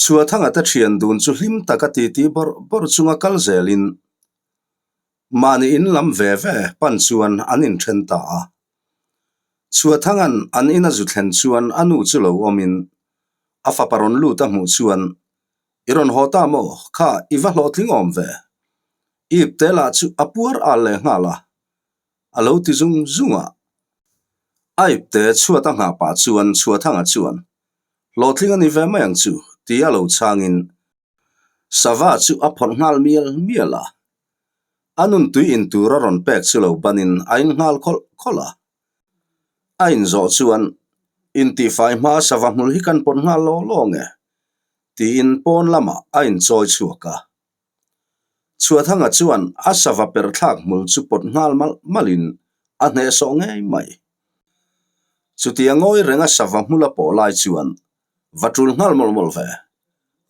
Chhuathanga te thian dun chu hlim taka titi bawrh bawrh chunga kal zelin mahni in lam ve ve pan chuan an inthen ta a. Chhuathanga'n an ina zu thlen chuan a nu chu lo awmin a fapa rawn lut a hmuh chuan, I rawn haw ta maw? Kha, i va hlawhtling awm ve. Ip te lah chu a puar al leh nghal a, a lo ti zung zung a. A ipte chhuat a nghah pah chuan Chhuathanga chuan, Hlawhtling a ni ve mai ang chu, tia lo chhangin sava chu a phawrh nghal mial mial a. A nun tui in tur a rawn pek chu lo banin a in nghal khawlh khawlh a. A inzawh chuan, Intihfai hma sava hmul hi kan pawt nghal law law nge? tiin pawn lamah a inchawi chhuak a. Chhuathanga chuan a sava per thlak hmul chu pawt nghal malh malhin a hnehsawh ngei mai. Chutia ngawi renga sava hmul a pawh lai chuan va tul nghal mawlh mawlh ve.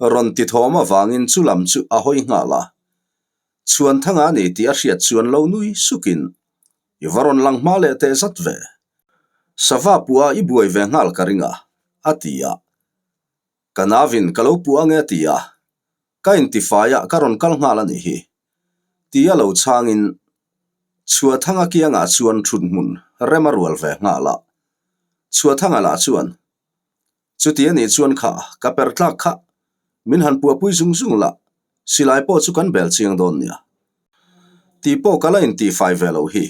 Rawn ti thawm avangin chu lam chu a hawi nghal a. Chhuanthanga a ni tih a hriat chuan lo nui sukin, I va rawn lang hma leh teh zat ve. Sava puah i buai ve nghal ka ring a, a ti a. Ka nauvin ka lo puah ange a ti a. Ka intifai ah ka rawn kal nghal a nih hi. Tia lo chhangin Chhuathanga kiangah chuan thut hmun rem a rual ve nghal a. Chhuathanga lah chuan, Chuti a nih chuan kha ka per tlak kha min han puahpui zung zung la, silai pawh chu kan bel chiang dawn nia. Tih pawh ka la intifai ve lo hi.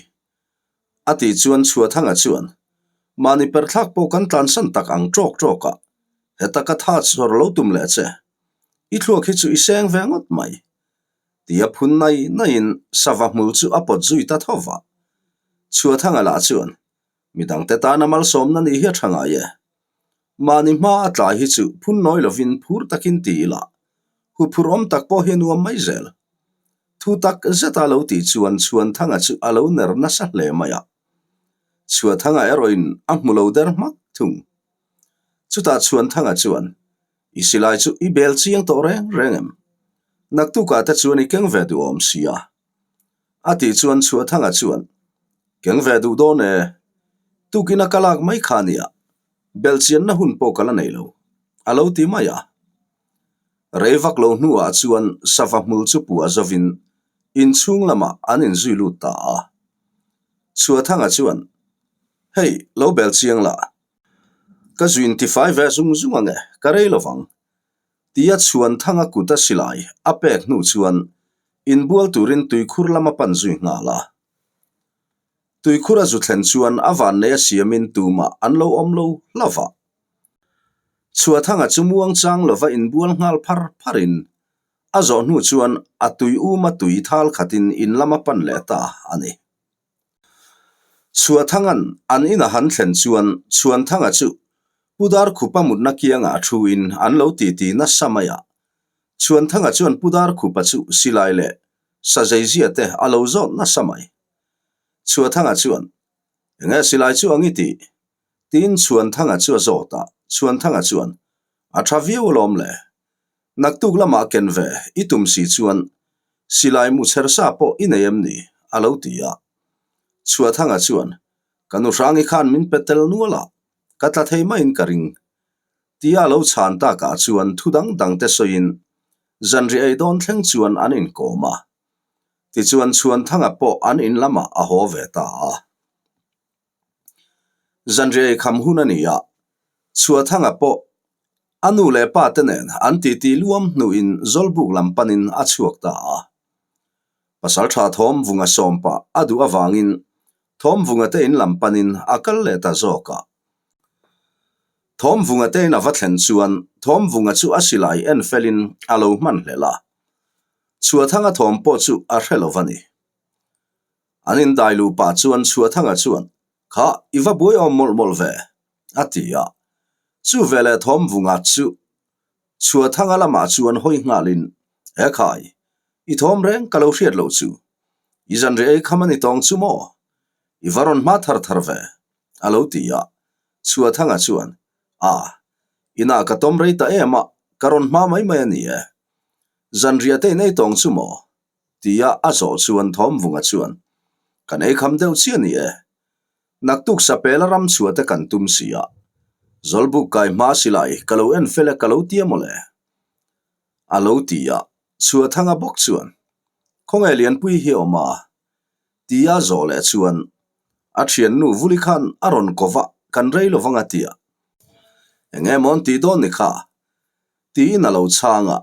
A tih chuan Chhuathanga chuan, Mahni perthlak pawh kan tlansan tak ang ṭawk ṭawk a, heta ka tha chhawr lo tum leh che. I thluak hi chu i seng ve ngawt mai. Tia phun nai naiin sava hmul chu a pawt zui ta tho va. Chhuathanga lah chuan, Midangte tana malsawmna nih hi a tha ngai e. Mahni hma a tlai hi chu phun nawi lovin phur takin ti ila, huphurh awm tak pawh hi a nuam mai zel. Thu tak zeta lo tih chuan Chhuanthanga chu a lo ner nasa hle mai a. Chhuathanga erawhin a hmu lo der hmak thung. Chutah Chhuanthanga chuan, I silai chu i bel chiang tawh reng reng em? Naktukah te chuan i keng ve duh awm sia. A tih chuan Chhuathanga chuan, Keng ve duh dawn e. Tukin a ka lak mai kha nia. Belchianna hun pawh ka la nei lo, a lo ti mai a. Rei vak lo hnuah chuan sava hmul chu puah zovin inchhung lamah an inzui lut ta a. Chhuathanga chuan, Hei, lo bel chiang la. Ka zuin tifai ve zung zung ange, ka rei lovang. Tia Chhuanthanga kut a silai a pek hnu chuan inbual turin tuikhur lam a pan zui nghal a. Tuikhur a zu thlen chuan a vannei a siamin tumah an lo awm lo hlauh a. Chhuathanga chu muang chang lova inbual nghal phar pharin a zawh hnu chuan a tui uma tui thal khatin in lam a pan leh ta a ni. Chhuathanga'n an in a han thlen chuan Chhuanthanga chu Pu Darkhupa mutna kiangah thuin an lo titi nasa mai a. Chhuanthanga chuan Pu Darkhupa chu silai leh sazeizia te a lo zawt nasa mai. Chhuathanga chuan, Enge silai chu ang i tih? Tiin Chhuanthanga chu a zawt a, Chhuanthanga chuan, A tha viau alawm le. Naktuk lamah ken ve i tum si chuan silai mu chher sa pawh i nei em ni? a lo ti a. Chhuathanga chuan, Ka nu Hrangi khan min pe tel nual a, ka tla thei maiin ka ring. Tia a lo chhan takah chuan thu dang dangte sawiin zanriah ei dawn thleng chuan an inkawm a. Tichuan Chhuanthanga pawh an in lamah a haw ve ta a. Zanriah ei kham hun a ni a, Chhuathanga pawh a nu leh pa te nen an titi luam hnuin Zawlbuk lam panin a chhuak ta a. Pasaltha Thawmvunga sawmpa a duh avangin Thawmvunga te in lam panin a kal leh ta zawk a. Thawmvunga te in a va thlen chuan Thawmvunga chu a silai en felin a lo hman hlel a. Chhuathanga thawm pawh chu a hre lo va ni. An indai luh pah chuan Chhuathanga chuan, Kha, i va buai awm mawlh mawlh ve, a ti a. Chu veleh Thawmvunga chu Chhuathanga lamah chuan hawi nghalin, He khai, i thawm reng ka lo hriat loh chu. I zanriah ei kham a ni tawng chu maw? I va rawn hma thar thar ve, a lo ti a. Chhuathanga chuan, A, inah ka tawm rei ta em a, ka rawn hma mai mai a ni e. Zanriah te in ei tawng chu maw? Tia a zawh chuan Thawmvunga chuan, Kan ei kham deuh chiah ni e. Naktuk sapela ram chhuah te kan tum si a. Zawlbuk kai hma silai ka lo en fel e ka lo tia mawle. A lo ti a, Chhuahthanga bawk chuan, Khawnge Lianpui hi awm a? Tia zawh leh chuan, A thiannu Vuli khan a rawn ko va, kan rei lo vang a ti a. Eng emaw an tih dawn ni kha? Tiin a lo chhang a.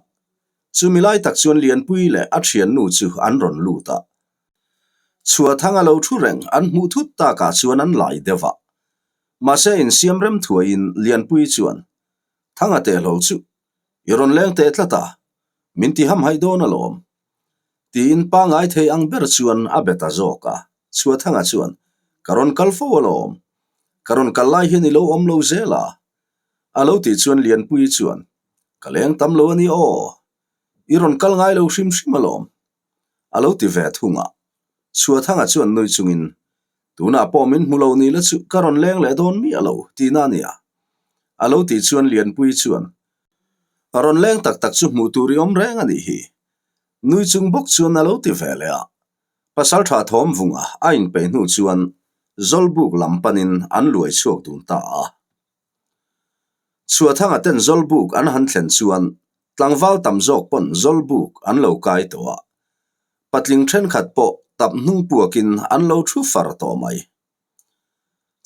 Chumi lai tak chuan Lianpui leh a thiannu chu an rawn lut a. Chhuahthanga lo thu reng an hmuh thut takah chuan an lai deuh a. Mahse insiam rem thuaiin Lianpui chuan, Thanga tehlo chu i rawn leng teh tlat a, min ti hamhaih dawn alawm. Tiin pangai thei ang ber chuan a be ta zawk a, Chhuathanga chuan, Ka rawn kal fo alawm. Ka rawn kal lai hian i lo awm lo zel a. A lo tih chuan Lianpuii chuan, Ka leng tam lo a ni aw. I rawn kal ngai lo hrim hrim alawm. A lo ti ve thung a. Chhuathanga chuan nui chungin, Tunah pawh min hmu lo ni la chu ka rawn leng leh dawn miah lo tihna a nia. A lo tih chuan Lianpuii chuan, Rawn leng tak tak chu hmuh tur i awm reng a nih hi. Nui chung bawk chuan a lo ti ve leh a. Pasaltha thawm vunga a inpeih hnu chuan Zawlbuk lam panin an luai chhuak dun ta a. Chhuahthanga ten Zawlbuk an han thlen chuan tlangval tam zawk pawn Zawlbuk an lo kai tawh a. Patling thenkhat pawh tap hnung puakin an lo thu far tawh mai.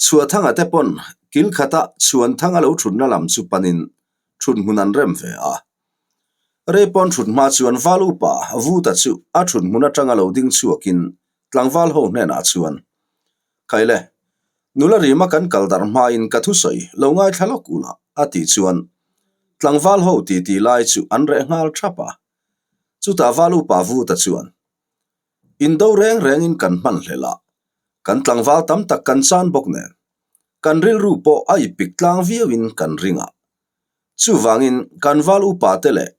Chhuahthanga te pawn kil khata Chhuanthanga lo thutna lam chu panin thut hmun an rem ve a. Rei pawn thut hma chuan Val upa Vuta chu a thut hmun atanga lo ding chhuakin tlangval ho hnenah chuan, Khaile, nula rima kan kal darh hmain ka thusawi lo ngaithla lawk ula a tih chuan tlangval ho titi lai chu an reh nghal thap a. Chutah Val upa Vuta chuan, Indo reng rengin kan hman hlel a, kan tlangval tam tak kan chan bawk nen, kan rilru pawh a ipik tlang viauin kan ring a. Chuvangin kan val upa te leh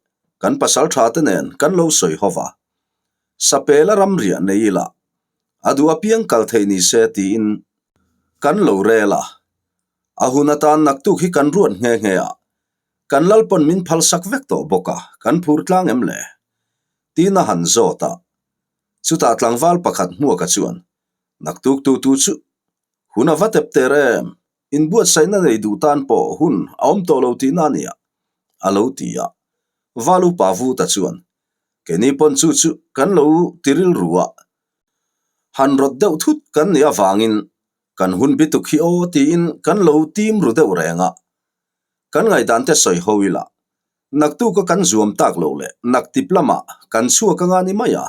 kan pasal tha te nen kan lo sawi ho va, Sapela ramriah nei ila, a duh apiang kal theih ni se tiin kan lo rel a. A hun atan naktuk hi kan ruat nghe nghe a, kan Lalpawn min phalsak vek tawh bawk a, kan phur tlang em le? Tiin a han zawt a. Chutah tlangval pakhat hmuaka chuan, Naktuk tu tu chu hun a va tep ter em? Inbuatsaihna nei duh tan pawh hun a awm tawh lo tihna a nia, a lo ti a. Val upa Vuta chuan, Keini pawn chu chu kan lo ti rilru a, han rawt deuh thut kan nih avangin kan hun bituk hi aw tiin kan lo tim ru deuh reng a. Kan ngaihdan te sawi ho ila, Naktuka kan zuam tak lo leh naktip lamah kan chhuak anga ni mai a,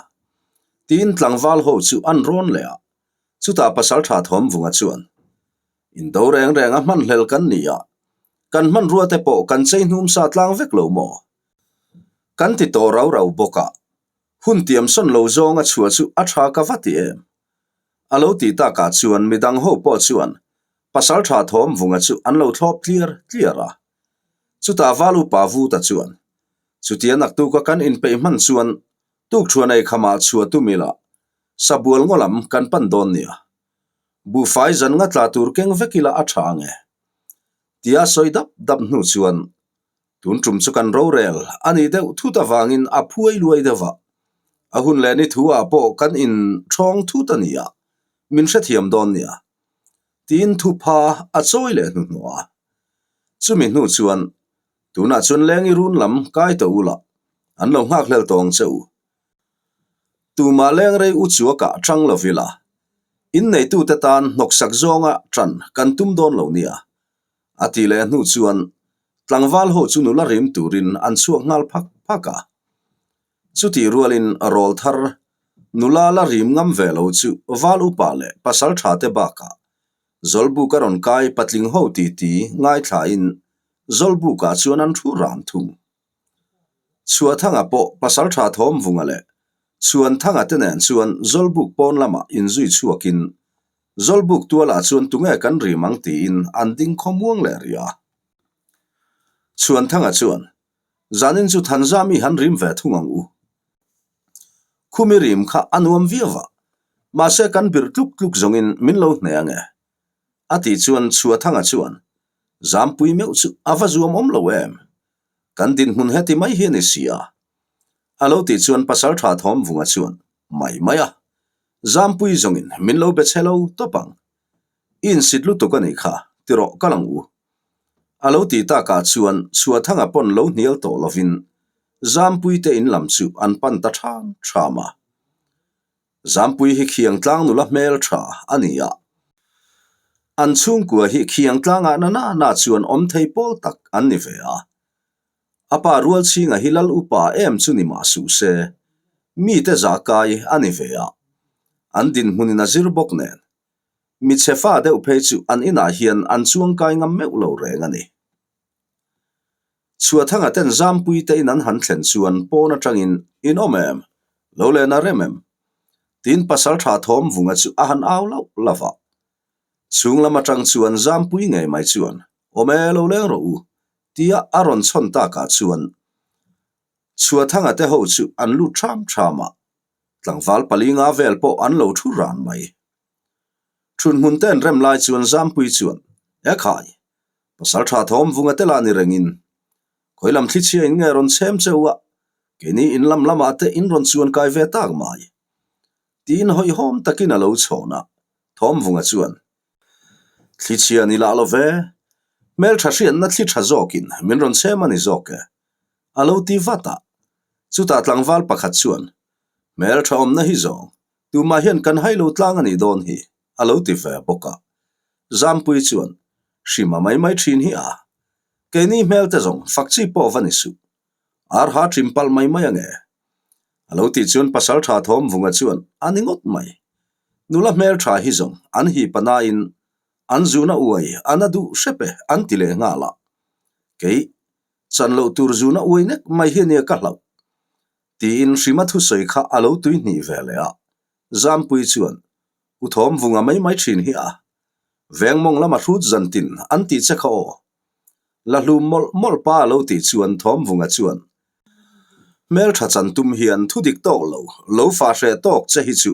tiin tlangval ho chu an rawn leh a. Chutah Pasaltha Thawmvunga chuan, Indo reng reng a hmanhlel kan ni a, kan hmanrua te pawh kan chei hnum sa tlang vek lo maw? Kan ti tawh rau rau bawk a, hun tiam sawn lo zawnga chhuah chu a tha ka va ti em? A lo tih takah chuan midang ho pawh chuan Pasaltha Thawmvunga chu an lo thlawp tliar tliar a. Chutah Val upa Vuta chuan, Chutia naktuka kan inpeih hman chuan tukthuan ei khamah chhuah tum ila, sabual ngaw lam kan pan dawn nia. Buhfai zan nga tla tur keng vek ila a tha ang e. Tia sawi dap dap hnu chuan, Tun tum chu kan rorel a nih deuh thut avangin a phuai luai deuh a, a hun leh ni thu ah pawh kan inthawng thut a nia, min hrethiam dawn nia. Tiin thupha a chawi leh hnuhnawh a. Chumi hnu chuan, Tunah chuan lengi run lam kai tawh ula, an lo nghak hlel tawng che u. Tumah leng rei u chu a kah chang lo vila, inneitute tan hnawksak zawnga ṭan kan tum dawn lo nia, a ti leh hnu chuan tlangval ho chu nula rim turin an chhuak nghal phak phak a. Chutih rualin rawl thar nula la rim ngam ve lo chu val upa leh pasal tha te bakah Zawlbuk a rawn kai patling ho titi ngaithlain Zawlbukah chuan an thu ran thung. Chhuahthanga pawh Pasaltha Thawmvunga leh Chhuanthanga te nen chuan Zawlbuk pawn lamah inzui chhuakin Zawlbuk tualah chuan tunge kan rim ang tiin an ding khawmuang leh rih a. Chhuanthanga chuan, Zanin chu Thanzami han rim ve thung ang u. Khumi rim kha a nuam viau a, mahse kan birh tluk tluk zawngin min lo hne ang e. A tih chuan Chhuathanga chuan, Zampui meuh chu a va zuam awm lo em? Kan dinhmun heti mai hi a ni si a. A lo tih chuan Pasaltha Thawmvunga chuan, Mai mai a, Zampui zawngin min lo be chhe lo tawp ang. I insit lutuk a nih kha, ti rawh ka lang u. A lo tih takah chuan Chhuathanga pawn lo hnial tawh lovin. Zampuite in lam chu an pan ta ṭham ṭham a. Zampui hi Khiangtlang nula hmel ṭha a ni a. An chhungkua hi Khiangtlangah na na na chuan awm thei pawl tak an ni ve a. A pa Rualchhinga hi lal upa em chu ni mah suh se, mite zah kai a ni ve a. An dinhmunin a zir bawk nen. Mi chhe fa deuh phei chu an inah hian an chuangkai ngam meuh lo reng a ni. Chhuahthanga ten Zampui te in an han thlen chuan pawn atangin, In awm em? Lo len a rem em? Tiin Pasaltha Thawmvunga chu a han au lauh lauh a. Chhung lam atang chuan Zampui ngei mai chuan, Awm e, lo leng rawh u, tia a rawn chhawn takah chuan Chhuahthanga te ho chu an lut ṭham ṭham a, tlangval palinga vel pawh an lo ṭhu ran mai. Ṭhunhmun te an rem lai chuan Zampui chuan, E khai, Pasal tha thawm vunga te lah ni rengin, khawi lam thlichhia in nge rawn chhem cheu a, keini in lam lamah te in rawn chuan kai ve tak mai. Tiin hawihhawm takin a lo chhawn a, Thawmvunga chuan, Thlichhia ni lah lo ve, hmeltha hriatna thli tha zawkin min rawn chhem a ni zawk e, a lo ti vat a. Chutah tlangval pakhat chuan, Hmeltha awmna hi zawng, tumah hian kan hai lo tlang a nih dawn hi, a lo ti ve bawk a. Zampui chuan, Hrima mai mai thin hi a. Keini hmel te zawng fak chi pawh va ni suh. Ar ha trim palh mai mai ange. A lo tih chuan pasal tha thawm vunga chuan a ni ngawt mai. Nula hmel tha hi zawng an hip a nain an zuna uai a na duh hrep e an ti leh nghal a. Kei, chan loh tur zuna uai nek mai hi ania ka hlauh. Tiin Hrima thusawi kha a lo tui hnih ve leh a. Zampui chuan, U thawm vunga mai mai thin hi a. Veng mawng lama hrut zan tin an tih che kha aw. La hlum mawlh mawlh pa a lo tih chuan thawm vunga chuan, Hmeltha chan tum hian thu dik tawk lo, lo fa hreh tawk che hi chu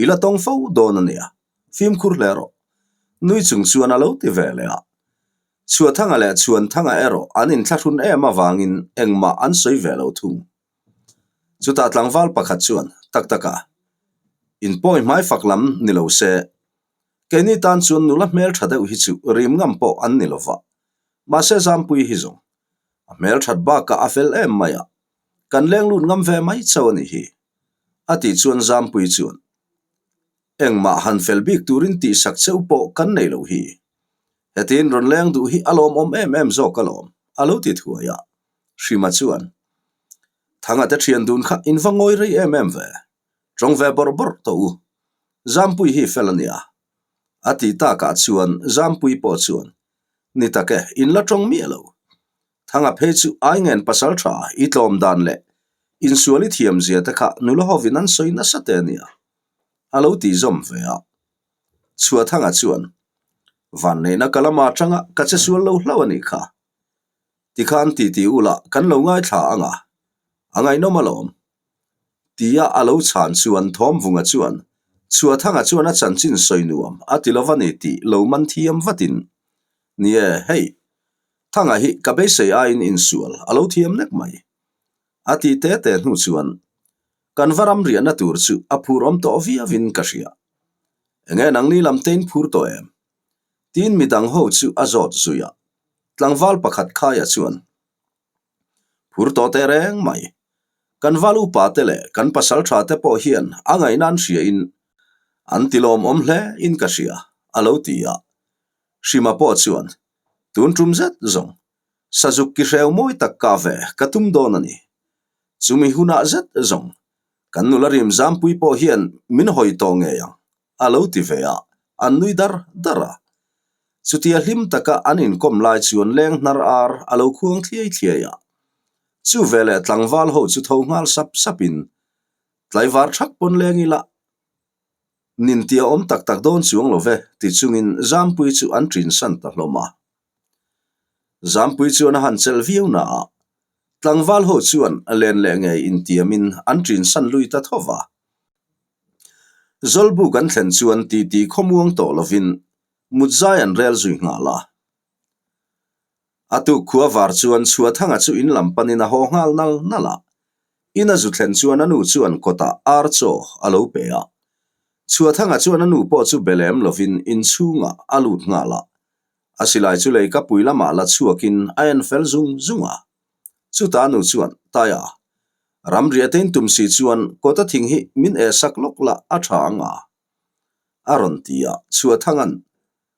i la tawng fo dawn a nia, fimkhur hle rawh. Nui chung chuan a lo ti ve leh a. Chhuahthanga leh Chhuanthanga erawh an inthlahrun em avangin engmah an sawi ve lo thung. Chutah tlangval pakhat chuan, Tak tak a, inpawi hmai fak lam ni lo se, keini tan chuan nula hmel tha deuh hi chu rim ngam pawh an ni lo va, mahse Zampui hi zawng, a hmel that bakah a fel em mai a, kan leng lut ngam ve mai chauh a nih hi, a tih chuan Zampui chuan, Engmah han fel bik turin tihsak cheu pawh kan nei lo hi, hetiin rawn leng duh hi a lawmawm em em zawk alawm, a lo ti thuai a. Hrima chuan, Thanga te thian dun kha in va ngawi rei em em ve, tawng ve bawrh bawrh tawh u. Zampui hi fel a nia. A ti takah chuan Zampui pawh chuan, Ni tak e, in la tawng miah lo. Thanga phei chu Aingen pasal tha i tlawm dan leh insual i thiam zia te kha nula hovin an sawi nasa te a nia. A lo ti zawm ve a. Chhuahthanga chuan, Vanneihna ka lama atanga ka che sual lo hlauh a nih kha. Tikhan titi ula kan lo ngaithla ang a, a ngaihnawm alawm. Tia a lo chhan chuan Thawmvunga chuan Chhuahthanga chuan a chanchin sawi nuam a ti lova ni tih lo man thiam vatin, Ni e, hei, Thanga hi ka beisei aiin insual a lo thiam nek mai. A ti te te hnu chuan kan va ram riahna tur chu a phur awm tawh viauin ka hria. Enge nangni lam tein phur tawh em? Tiin midang ho chu a zawt zui a. Tlangval pakhat khaia chuan, Phur tawh teh reng mai. Kan val upa te leh kan pasal tha te pawh hian a ngaihna an hria in an ti lawmawm hle in ka hria, a lo ti a. Hrima pawh chuan, Tun tum zet zawng, sazuk ki hreu mawi tak ka ve ka tum dawn a ni. Chumi hunah zet zawng, kan nula rim zampui pawh hian min hawi tawh ngei ang. a lo ti ve a, an nui dar dar a. Chutia hlim taka an inkawm lai chuan leng hnar ar a lo khuang thliai thliai a. Chu veleh tlangval ho chu tho nghal sap sapin, Tlaivar thak pawn leng ila, nin tih a awm tak tak dawn chuang lo ve, ti chungin Zampui chu an ṭinsan ta hlawm a. Zampui chuan a han chelh viau na a, tlangval ho chuan len leh ngei intiamin an ṭinsan lui ta tho va. Zawlbuk an thlen chuan titi khawmuang tawh lovin mutzai an rel zui nghal a. A tuk khua var chuan Chhuathanga chu in lam panin a haw nghal nal nal a. In a zu thlen chuan a nu chuan kawtah ar chaw a lo pe a. Chhuathanga chuan a nu pawh chu be lem lovin inchhungah a lut nghal a. A silai chu lei ka pui lamah la chhuakin a en fel zung zung a. Chutah a nu chuan, Taia! Ramriah te in tum si chuan kawta thing hi min eh sak lawk lah a tha ang a? A rawn ti a, Chhuathanga'n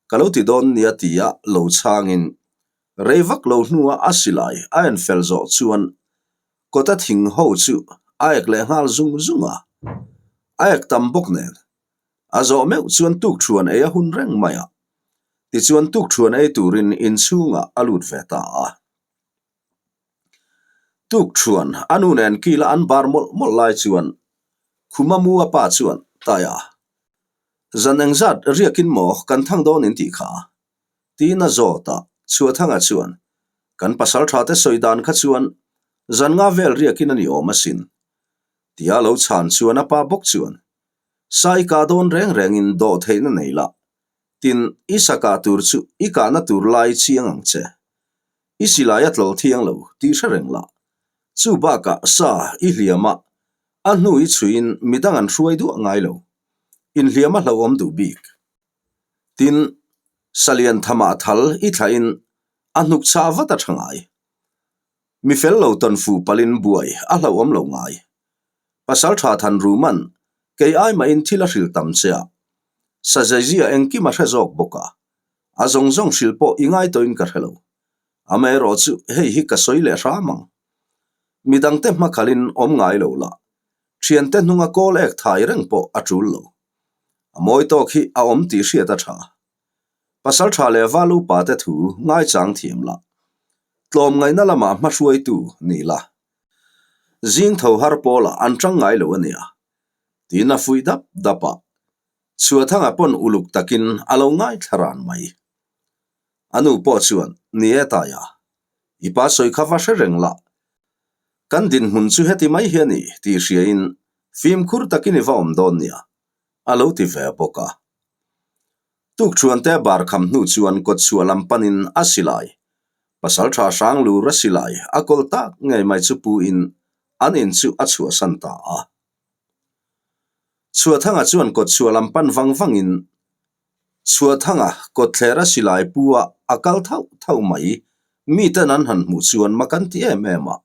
ka lo ti dawn nia tia lo chhangin rei vak lo hnua a silai a en fel zawh chuan kawta thing ho chu a ek leh nghal zung zung a, a ek tam bawk nen a zawh meuh chuan tukthuan ei a hun reng mai a, tichuan tukthuan ei turin inchhungah a lut ve ta a. Tukthuan a nu nen kila an bar mawlh mawlh lai chuan Khuma mu a pa chuan, Taia, zan engzat riakin maw kan thang dawn in tih kha? Tiin a zawt a, Chhuathanga chuan, Kan pasal tha te sawi dan kha chuan zan nga vel riakin a ni awm asin. Tia lo chhan chuan a pa bawk chuan, Sa i kah dawn reng rengin dawh theihna nei la, tin i sa kah tur chu i kahna tur lai chiang ang che. I silai a tlawlh thiang lo tih hre reng la. Chu bakah sa i hliam a, a hnu i chhuiin midang an hruai duah ngai lo. Inhliam a hlauhawm duh bik. Tin, salian thamah thal i thlahin a hnuk chah vat a tha ngai. Mi fel lo tawn fu palin buai a hlauhawm lo ngai. Pasal tha than Ruman kei ai mahin thil a hrilh tam che a, sazaizia engkim a hre zawk bawk a, A zawng zawng hrilh pawh i ngai tawhin ka hre lo. Amaherawh chu hei hi ka sawi leh hram ang. Midangte hmakhalin awm ngai lo la, thiante hnunga kawl ek thai reng pawh a tul lo. A mawi tawk hi a awm tih hriat a tha. Pasal tha leh val upa te thu ngaichang thiam la. Tlawmngaihna lamah hmahruaitu ni la. Zing tho har pawlah an tang ngai lo a nia. Tiin a fuih dap dap a. Chhuathanga pawn uluk takin a lo ngaithla ran mai. A nu pawh chuan, Ni e Taia, i pa sawi kha va hre reng la. Kan dinhmun chu heti mai hi a ni tih hriain fimkhur takin i va awm dawn nia, a lo ti ve bawk a. Tukṭhuante bar kham hnu chuan kawtchhuah lam panin a silai, pasalṭha Hranglur a silai a kawl tak ngei mai chu puin an in chu a chhuahsan ta a. Chhuathanga chuan kawtchhuah lam pan vang vangin Chhuathanga kawtthlera silai pu a a kal thauh thauh mai. Miten an han hmuh chuan mak an ti em em a,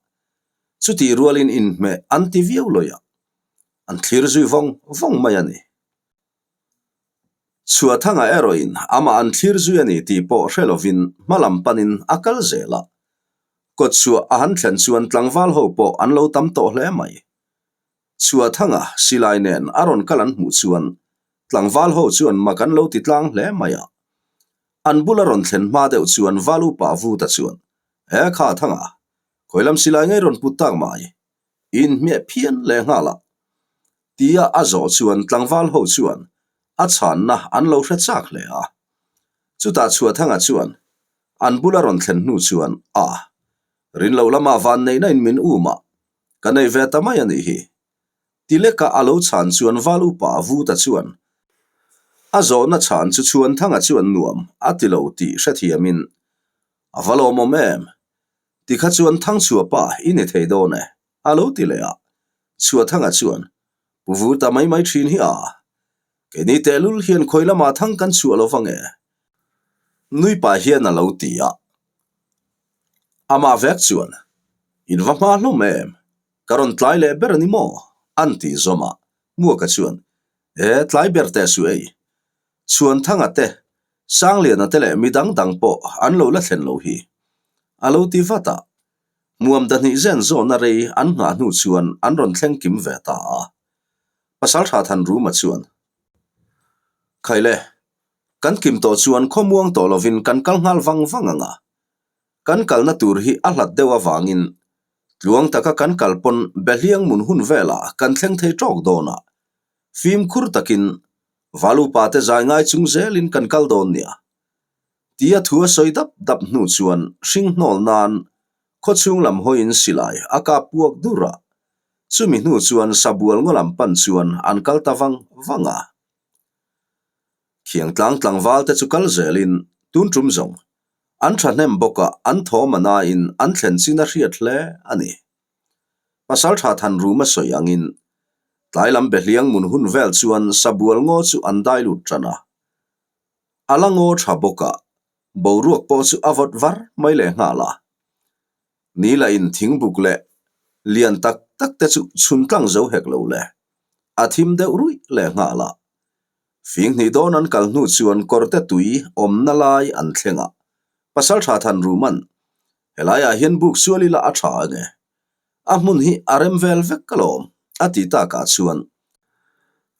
chutih rualin inhmeh an ti viau lawih a, an thlir zui vawng vawng mai a ni. Chhuathanga erawhin amah an thlir zui a ni tih pawh hre lovin hma lam panin a kal zel a, kawtchhuah a han thlen chuan tlangval ho pawh an lo tam tawh hle mai. Chhuathanga silai nen a rawn kal an hmuh chuan tlangval ho chuan mak an lo ti tlang hle mai a. An bula rawn thlen hma deuh chuan Val upa Vuta chuan, He kha Thanga, khawi lam silai ngei rawn put tak mai, i inhmiah phian leh nghal a. Tia a zawh chuan tlangval ho chuan a chhanna an lo hre chak hle a. Chutah Chhuathanga chuan an bula rawn thlen hnu chuan, A, rinlo lamah vanneihna in min um a, Ka nei ve ta mai a nih hi. Tileka a lo chhan chuan Val upa Vuta chuan a zawhna chhan chu Chhuanthanga chuan nuam a ti lo tih hrethiamin a va lawmawm em? Tikha chuan Thangchhuapa i ni thei dawn e a lo ti leh a. Chhuathanga chuan Pu Vuta mai mai thin hi a. Keini tehlul hian khawi lamah thang kan chhuah lo vang e. Nui pah hian a lo ti a. Amah vek chuan, In va hma hlawm em? Ka rawn tlai leh ber a ni maw? An ti zawm a. Muaka chuan, E, tlai ber teh suh ei. Chhuanthanga te, Sangliana te leh midang dang pawh an lo la thlen lo hi. A lo ti vat a. Hmuam dahnih zen zawhna rei an nghah hnu chuan an rawn thleng kim ve ta a. Pasaltha Thanruma chuan, Khaile, Kan kim tawh chuan khawmuang tawh lovin kan kal nghal vang vang ang a, kan kalna tur hi a hlat deuh avangin tluang taka kan kal pawn Behliang mun hun velah kan thleng thei tawk dawn a, fimkhur takin Valupa te zai ngai chung zelin kan kal dawn nia. Tia thu a sawi dap dap hnu chuan hring hnawl nan khawchhung lam hawiin silai a kap puak dur a, chumi hnu chuan sabual ngaw lam pan chuan an kal ta vang vang a. Khiangtlang tlangval te chu kal zelin tun tum zawng an thahnem bawk a, an thawm a nain an thlen chin a hriat hle a ni. Pasaltha Thanruma sawi angin tlai lam behliang mun hun vel chuan sabual ngaw chu an dai lut tan a. A la ngaw tha bawk a, boruak pawh chu a vawt var mai leh nghal a. Ni lah in thingbuk leh. Lian tak tak te chu chhun tlang zo hek lo le. A thim deuh ruih leh nghal a. Fing hnih dawn an kal hnu chuan kawrte tui awmna lai an thleng a. Pasaltha Thanruman, Helaiah hian buk sual ila a tha ange. A hmun hi a rem vel vek alawm, a ti takah chuan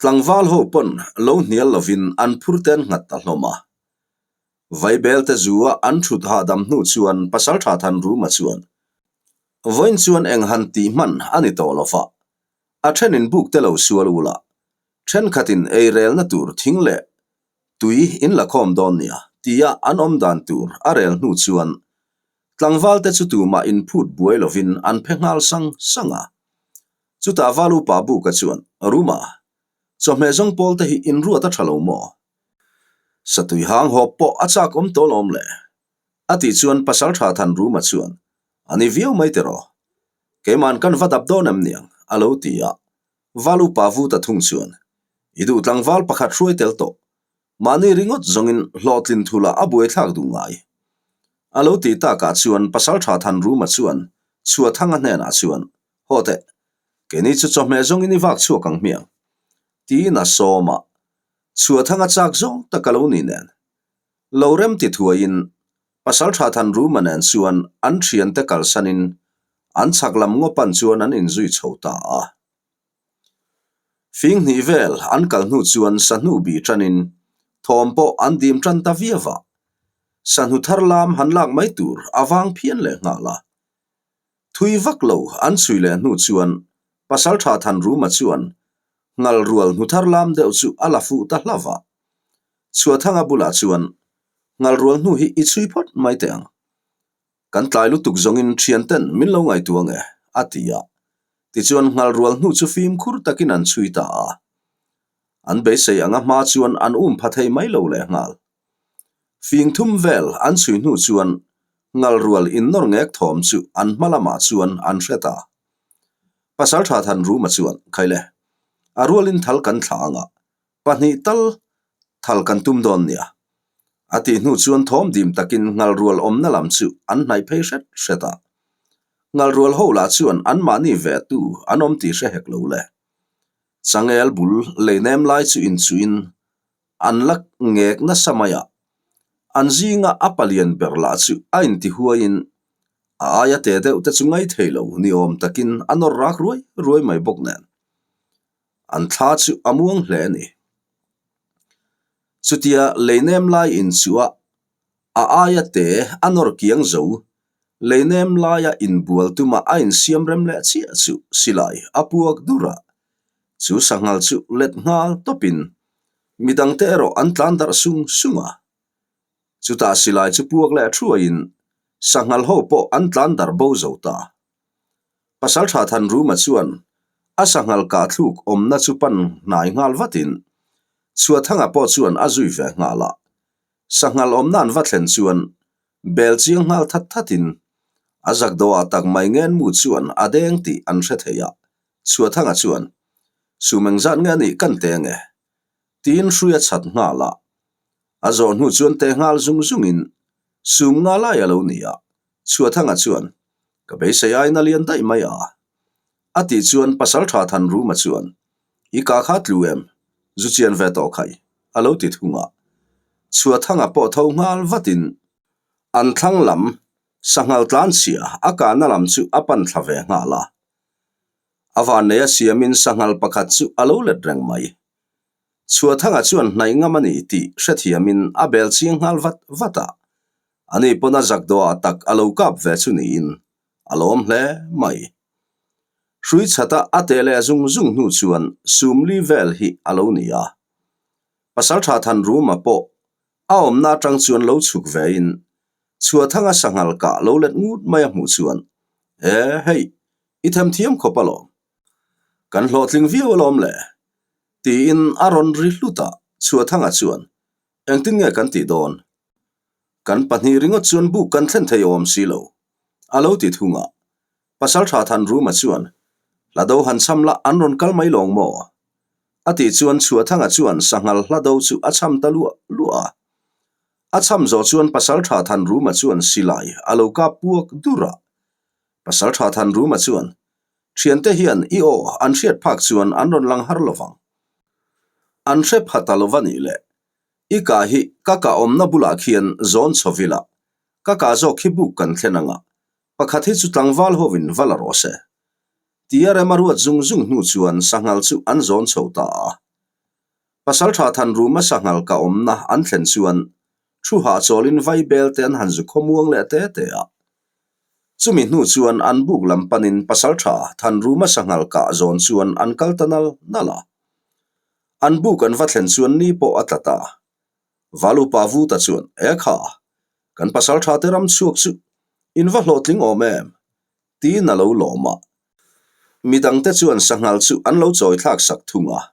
tlangval ho pawn lo hnial lovin an phur te an nghat ta hlawm a. Vaibelte zua an thut hahdam hnu chuan Pasaltha Thanruma chuan, Vawiin chuan eng han tih hman a ni tawh lo va, a thenin buk te lo sual ul a, thenkhatin ei relna tur thing leh tui in la khawm dawn nia, tia an awm dan tur a rel hnu chuan tlangval te chu tumah inphut buai lovin an phe nghal sang sang a. Chutah val upa Buka chuan, Ruma, chawhmeh zawng pawl te hi inruat a tha lo maw? Satui hang hawp pawh a chak awm tawh lawm le? A tih chuan Pasaltha Thanruma chuan, A ni viau mai tiraw? Keima'n kan va dap dawn em niang? a lo ti a. Val upa Vuta thung chuan, I duh tlangval pakhat hruai tel tawh. Mahni ringawt zawngin hlawhtlin thula a buaithlak duh ngai. A lo ti takah chuan Pasaltha Thanruma chuan Chhuathanga hnenah chuan, Haw teh, keini chu chawhmeh zawngin i vak chhuak ang hmiang. Tiin a sawm a. Chhuathanga chak zawng tak a lo ni nen. Lo rem ti thuaiin Pasaltha Thanruma nen chuan an thiante kalsanin an chhak lam ngaw pan chuan an inzui chho ta a. Fing hnih vel an kal hnu chuan sahnu bih tanin thawm pawh an dim tan ta viau a. Sahnu thar lam han lak mai tur a vang phian leh nghal a. Thui vak lo an chhui leh hnu chuan Pasaltha Thanruma chuan ngal rual hnu thar lam deuh chu a la fuh ta hlauh a. Chhuathanga bulah chuan ngal rual hnu hi i chhui phawt mai teh ang. Kan tlai lutuk zawngin thianten min lo ngaihtuah nge? a ti a. Tichuan ngal rual hnu chu fimkhur takin an chhui ta a. An beisei anga hma chuan an um pha thei mai lo leh nghal. Fing thum vel an chhui hnu chuan ngal rual innawr ngek thawm chu an hma lamah chuan an hre ta. Pasaltha Thanruma chuan, Khaile, a rualin thal kan thlah anga Pahnih tal thal kan tum dawn nia. A tih hnu chuan thawm dim takin ngalrual awmna lam chu an hnaih phei hret hret a. Ngalrual ho lah chuan anmahni ve tu an awm tih hre hek lo le. Changel bul lei nem lai chu inchuhin an la ngek nasa mai a. An zinga a palian ber lah chu a intihuaiin a aia te deuh te chu ngaithei lo ni awm takin a nawr rak ruai ruai mai bawk nen. An thla chu a muang hle a ni. Chutia leinem lai inchuah a aia te a nawr kiang zo, leinem laia inbual tuma a insiam rem leh chiah chu silai a puak dur a, chu sanghal chu let nghal tawpin midangte erawh an tlan darh sung sung a. Chutah silai chu puak leh thuaiin sanghal ho pawh an tlan darh bo zo ta. Pasaltha Thanruma chuan a sanghal kah thluk awmna chu pan hnai nghal vatin Chhuathanga pawh chuan a zui ve nghal a. Sanghal awmna an va thlen chuan bel chiang nghal that thatin a zak dawhah tak mai ngen mu chuan a deng tih an hre thei a. Chhuathanga chuan, Sum engzat nge anih kan te nge? Tiin hrui a chhat nghal a. A zawh hnu chuan te nghal zung zungin sum nga lai a lo ni a. Chhuathanga chuan, Ka beisei aina lian daih mai a. A tih chuan Pasaltha Thanruma chuan, I ka kha tlu em? Zu chian ve tawh khai, a lo ti thung a. Chhuathanga pawh tho nghal vatin an thlang lam sanghal tlanchhia a kahna lam chu a pan thla ve nghal a. A vanneia siamin sanghal pakhat chu a lo let reng mai. Chhuathanga chuan hnaih ngam a ni tih hrethiamin a bel chiang nghal vat vat a. Ani pawn a zak dawhah tak a lo kap ve chu niin a lawm hle mai. Hrui chhata a teh leh zung zung hnu chuan Sumli vel hi a lo ni a. Pasaltha Thanruma pawh a awmna atang chuan lo chhuk vein Chhuathanga sanghal kah lo let ngut mai a hmuh chuan, E hei, i themthiam khawp alawm. Kan hlawhtling viau alawm le. Tiin a rawn ri hlut a, Chhuathanga chuan, Engtin nge kan tih dawn? Kan pahnih ringawt chuan buk kan thlen thei awm si lo, a lo ti thung a. Pasaltha Thanruma chuan, Hla do han cham la an rawn kal mai lawng maw? A tih chuan Chhuahthanga chuan sanghal hla do chu a cham ta luah luah a. A cham zawh chuan Pasaltha Thanruma chuan silai a lo kap puak dur a. Pasaltha Thanruma chuan. Thiante hian i aw an hriat phak chuan an rawn lang har lovang. An hre pha ta lova nih le. I kah hi ka kah awmna bulah khian zawn chho vila. Ka kah zawk hi buk kan thlen anga. Pakhat hi chu tlangval hovin va la rawh se. Tia rem a ruat zung zung hnu chuan sanghal chu an zawn chho ta a. Pasaltha Thanruma sanghal kah awmna an thlen chuan thu hahchawlin vaibel te an han zu khawmuang leh te te a. Chumi hnu chuan an buk lam panin pasaltha Thanruma sanghal kah zawn chuan an kal ta nal nal a. An buk an va thlen chuan ni pawh a tla ta. Valupa Vuta chuan, E kha, kan pasaltha te ram chhuak chu in va hlawhtling awm em? Tiin a lo lawm a. Midangte chuan sanghal chu an lo chawi thlak sak thung a.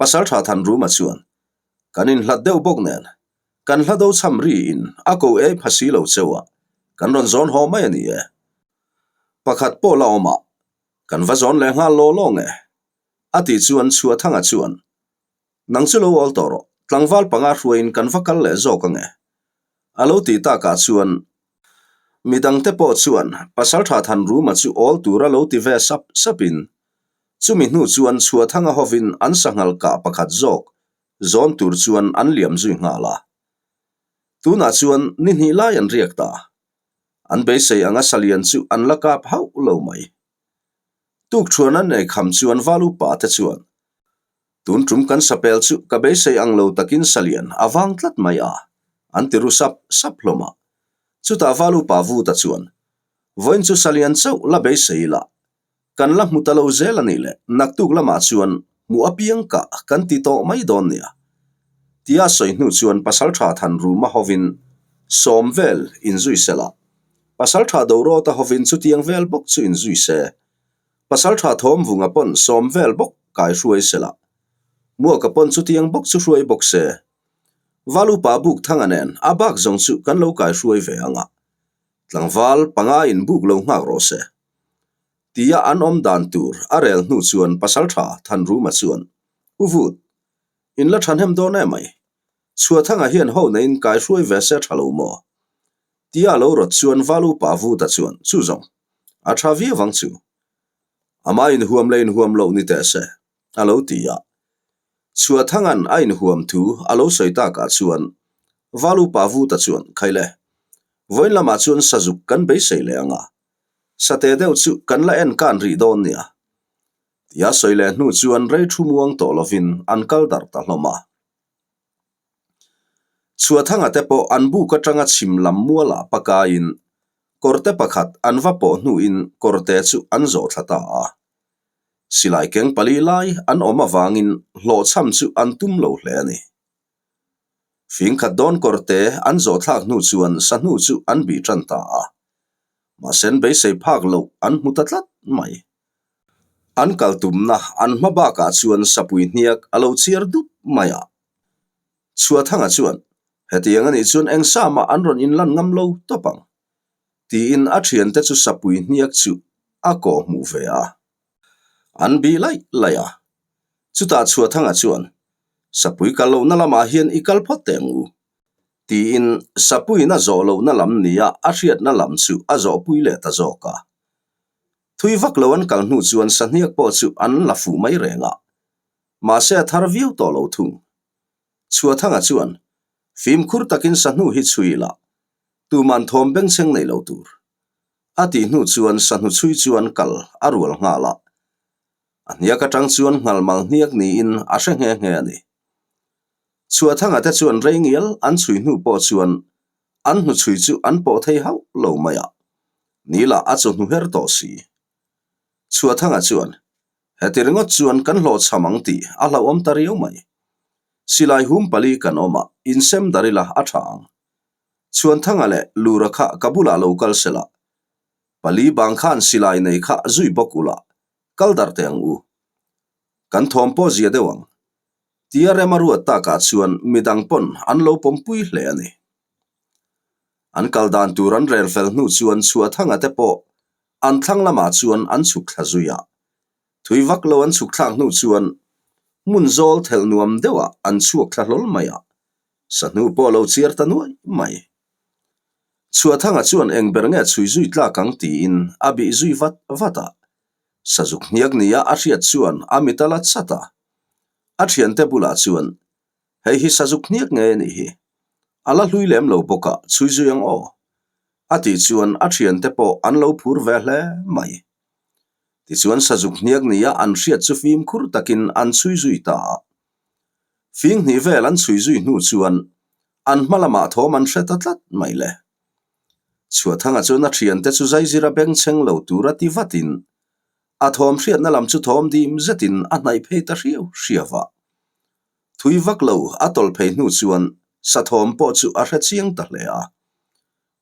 Pasaltha Thanruma chuan, Kan inhlat deuh bawk nen, kan hla do cham ri in a ko ei pha si lo cheu a, kan rawn zawn haw mai a ni e. Pakhat pawh la awm a, kan va zawn leh nghal law law nge? A tih chuan Chhuahthanga chuan, Nang chu lo awl tawh rawh, tlangval panga hruaiin kan va kal leh zawk ange. A lo tih takah chuan midangte pawh chuan Pasaltha Thanruma chu awl tura lo ti ve sap sapin chumi hnu chuan Chhuahthanga hovin an sanghal kah pakhat zawk zawn tur chuan an liam zui nghal a. Tunah chuan ni hnih lai an riak ta. An beisei anga salian chu an la kap hauh lo mai. Tukṭhuan an ei kham chuan val upa te chuan Tun tum kan sapel chu ka beisei ang lo takin salian a vang tlat mai a, an ti ru sap sap hlawm a. Chutah val upa Vuta chuan, Vawiin chu salian chauh la beisei ila, kan la hmu ta lo zel a nih le, naktuk lamah chuan hmuh apiang kah kan ti tawh mai dawn nia. Tia sawi hnu chuan Pasalṭha Thanruma hovin sawm vel inzui sela, Pasalṭha Dorawta hovin chutiang vel bawk chu inzui se. Pasalṭha Thawmvunga pawn sawm vel bawk kai hruai se la. Muaka pawn chutiang bawk chu hruai bawk se. Valupa buk thanga nen a bak zawng chu kan lo kai hruai ve ang a. Tlangval panga in buk lo nghak rawh se. Tia an awm dan tur a rel hnu chuan Pasalṭha Thanruma chuan, U Vut, in la ṭhahnem dawn em mai. Chhuahthanga hian ho neiin kai hruai ve se ṭha lo maw? Tia lo rawt chuan Valupa Vuta chuan, Chu zawng, a tha viau ang chu. Ama inhuam leh inhuam loh ni teh se, a lo ti a. Chhuahthanga'n a inhuam thu a lo sawi takah chuan Valupa Vuta chuan, Khaile, vawiin lamah chuan sazuk kan beisei leh ang a, sate deuh chu kan la en kan rih dawn nia. Tia sawi leh hnu chuan rei thu muang tawh lovin an kal darh ta hlawm a. Chhuahthanga te pawh an buk atanga chhim lam mualah pakaiin kawrte pakhat an va pawh hnuin kawrte chu an zawh thla ta a. Silai keng pali lai an awm avangin hlawhchham chu an tum lo hle a ni. Fing khat dawn kawrte an zawh thlak hnu chuan sahnu chu an bih tan ta a. Mahse an beisei phak loh an hmu ta tlat mai. An kal tumna an hma bakah chuan sapui hniak a lo chiar dup mai a. Chhuahthanga chuan, Hetiang a nih chuan eng sa mah an rawn inlan ngam lo tawp ang, tiin a thiante chu sapui hniak chu a kawh hmuh ve a. An bih laih laih a. Chutah Chhuahthanga chuan, Sapui kal lohna lamah hian i kal phawt teh ang u, tiin sapuiin a zawh lohna lam nia a hriatna lam chu a zawhpui leh ta zawk a. Thui vak lo an kal hnu chuan sahniak pawh chu an la fuh mai reng a, mahse a thar viau tawh lo thung. Chhuahthanga chuan, Fimkhur takin sahnu hi chhui ila, tuman thawm bengchheng nei lo tur. A tih hnu chuan sahnu chhui chuan kal a rual nghal a. A hniak atang chuan nghalmal hniak niin a hre nghe nghe a ni. Chhuahthanga te chuan rei ngial an chhui hnu pawh chuan an hnuchhui chu an pawh thei hauh lo mai a, Nila a chawhnu her tawh si. Chhuahthanga chuan, Heti ringawt chuan kan hlawhchham ang tih a hlauhawm ta riau mai. Silai hum pali kan awm a, insem dar ila a tha ang. Chhuanthanga leh Lura kha ka bulah lo kal sela, pali bang khan silai nei kha zui bawk ula, kal dar teh ang u. Kan thawm pawh zia deuh ang. Tia rem a ruat takah chuan midang pawn an lo pawmpui hle a ni. An kal dan tur an rel fel hnu chuan Chhuahthanga te pawh an thlang lamah chuan an chhuk thla zui a. Thui vak lo an chhuk thlak hnu chuan hmun zawl thelh nuam deuhah an chhuak thla hlawl mai a, sahnu pawh lo chiar ta nuai mai. Chhuahthanga chuan eng ber nge chhui zui tlak ang tiin a bih zui vat vat a. Sazuk hniak nia a hriat chuan a mit a la chat a. A thiante bulah chuan, Hei hi sazuk hniak nge nih hi? A la hlui lem lo bawk a, chhui zui ang aw. A tih chuan a thiante pawh an lo phur ve hle mai. Tichuan sazuk hniak nia an hriat chu fimkhur takin an chhui zui ta a. Fing hnih vel an chhui zui hnu chuan an hma lamah thawm an hre ta tlat mai le. Chhuahthanga chuan a thiante chu zaizira bengchheng lo tura ti vatin a thawm hriatna lam chu thawm dim zetin a hnaih phei ta hriau hriau a. Thui vak lo a tawlh phei hnu chuan sa thawm pawh chu a hre chiang ta hle a.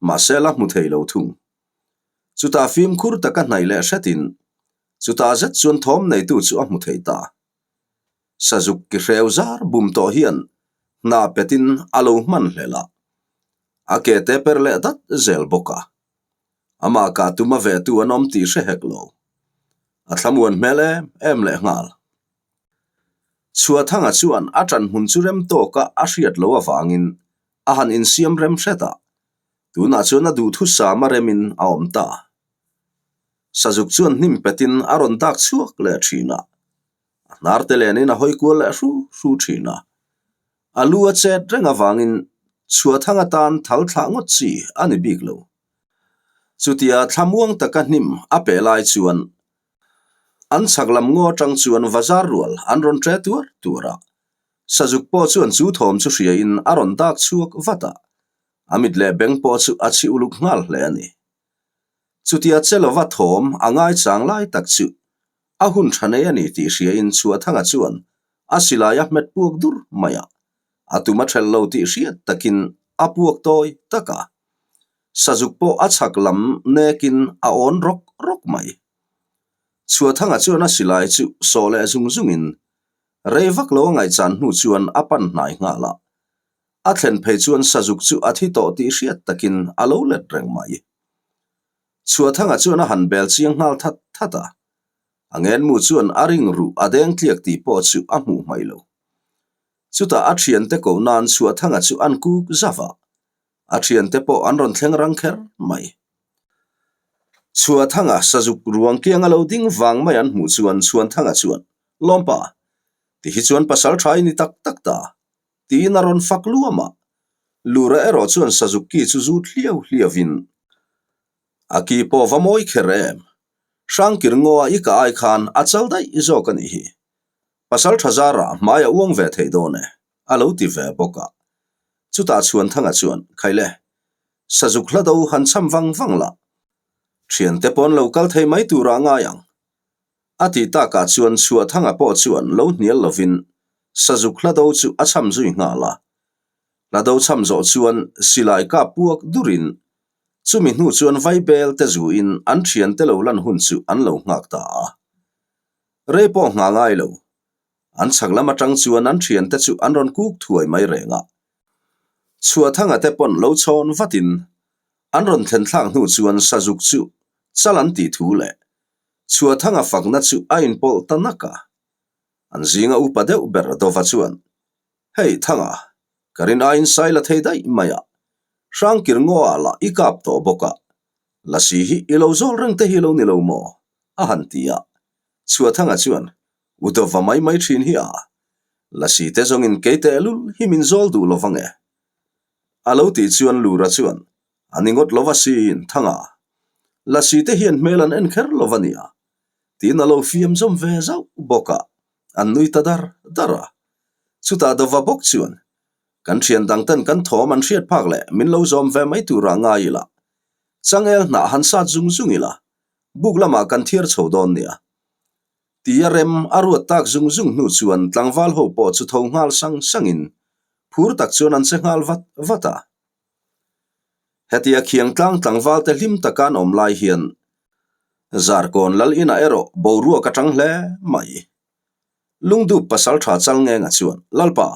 Mahse la hmu thei lo thung. Chutah fimkhur taka hnaih leh hretin chutah zet chuan thawm neitu chu a hmu thei ta. Sazuk ki hreu zar bum tawh hian hna petin a lo hman hlel a, a ke te per leh dat zel bawk a. Amah kah tuma ve tu an awm tih hre hek lo. A thlamuan hmel em em leh nghal. Chhuahthanga chuan a ṭan hmun chu rem tawka a hriat loh avangin a han insiam rem hret a, tunah chuan a duhthusam a remin a awm ta. Sazuk chuan hnim petin a rawn dak chhuak leh thin a, a hnar te lenin a hawi kual leh hru hru thin a. A lu a chet reng avangin chhuahthang atan thal thlah ngawt chi a ni bik lo. Chutia thlamuang taka hnim a peh lai chuan an chhak lam ngaw atang chuan vazar rual an rawn ṭe tuar tuar a. Sazuk pawh chuan chu thawm chu hriain a rawn dak chhuak vat a, a mit leh beng pawh chu a chhi uluk nghal hle a ni. Chutia che lova thawm a ngaichang lai tak chu a hun tha nei a ni tih hriain Chhuahthanga chuan a silai a hmet puak dur mai a, a tum a thelh lo tih hriat takin a puak tawi tak a. Sazuk pawh a chhak lam nekin a awn rawk rawk mai. Chhuahthanga chuan a silai chu sawh leh zung zungin rei vak lo a ngaihchan hnu chuan a pan hnai nghal a. A thlen phei chuan Sazuk chu a thi tawh tih hriat takin a lo let reng mai. Chhuahthanga chuan a han bel chiang nghal that that a, a ngenmu chuan a ring ruh a deng tliak tih pawh chu a hmuh hmaih lo. Chutah a thiante ko nan Chhuahthanga chu an kuk zauh a, a thiante pawh an rawn thleng rang kher mai. Chhuahthanga Sazuk ruang kiang a lo ding vang mai an hmuh chuan Chhuanthanga chuan, Lawmpa, ti hi chuan pasal tha i ni tak tak ta, tiin a rawn fak luam a. Lura erawh chuan Sazuk ki chu zut hliau hliauin a ki pawh va mawi kher em. Hrangkir ngaw a i ka ai khan a chal daih zawk a nih hi. Pasal tha zara hmai a uang ve thei dawn e, a lo ti ve bawk a. Chutah Chhuanthanga chuan, Khaile, Sazuk hla do han cham vang vang la. Thiante pawn lo kal thei mai turah ngai ang. A tih takah chuan Chhuahthanga pawh chuan lo hnial lovin Sazuk hlado chu a cham zui nghal a. Hlado cham zawh chuan silai kap puak durin chumi hnu chuan vaibel te zuin an thiante lo lan hun chu an lo nghak ta a. Rei pawh nghah ngai lo. An chhak lam atang chuan an thiante chu an rawn kuk thuai mai reng a. Chhuahthanga te pawn lo chhawn vatin an rawn thlen thlak hnu chuan Sazuk chu chal an tih thu leh Chhuahthanga fakna chu a inpawlh ta nak a. An zinga upa deuh ber Dova chuan, Hei Thanga, ka rin aiin sai la thei daih mai a, Hrangkir ngaw-ah lah i kap tawh bawk a, Lasi hi i lo zawl reng te hi lo ni lo maw? a han ti a. Chhuahthanga chuan, U Dova mai mai thin hi a, Lasi te zawngin kei tehlul hi min zawl duh lo vang e. A lo tih chuan Lura chuan, A ni ngawt lova siin, Thanga, Lasi te hian hmel an en kher lo va nia, tiin a lo fiam zawm ve zauh bawk a, an nui ta dar dar a. Chutah Dova bawk chuan, Kan thian dang ten kan thawm an hriat phak leh min lo zawm ve mai turah ngai ila, changel hnah han sat zung zung ila, buk lamah kan thiar chho dawn nia. Tia rem a ruat tak zung zung hnu chuan tlangval ho pawh chu tho nghal sang sangin phur tak chuan an che nghal vat vat a. Hetia khiangtlang tlangval te hlim taka an awm lai hian Zarkawn lal inah erawh boruak a tang hle mai. Lungdup pasal tha chal ngenga chuan, Lalpa,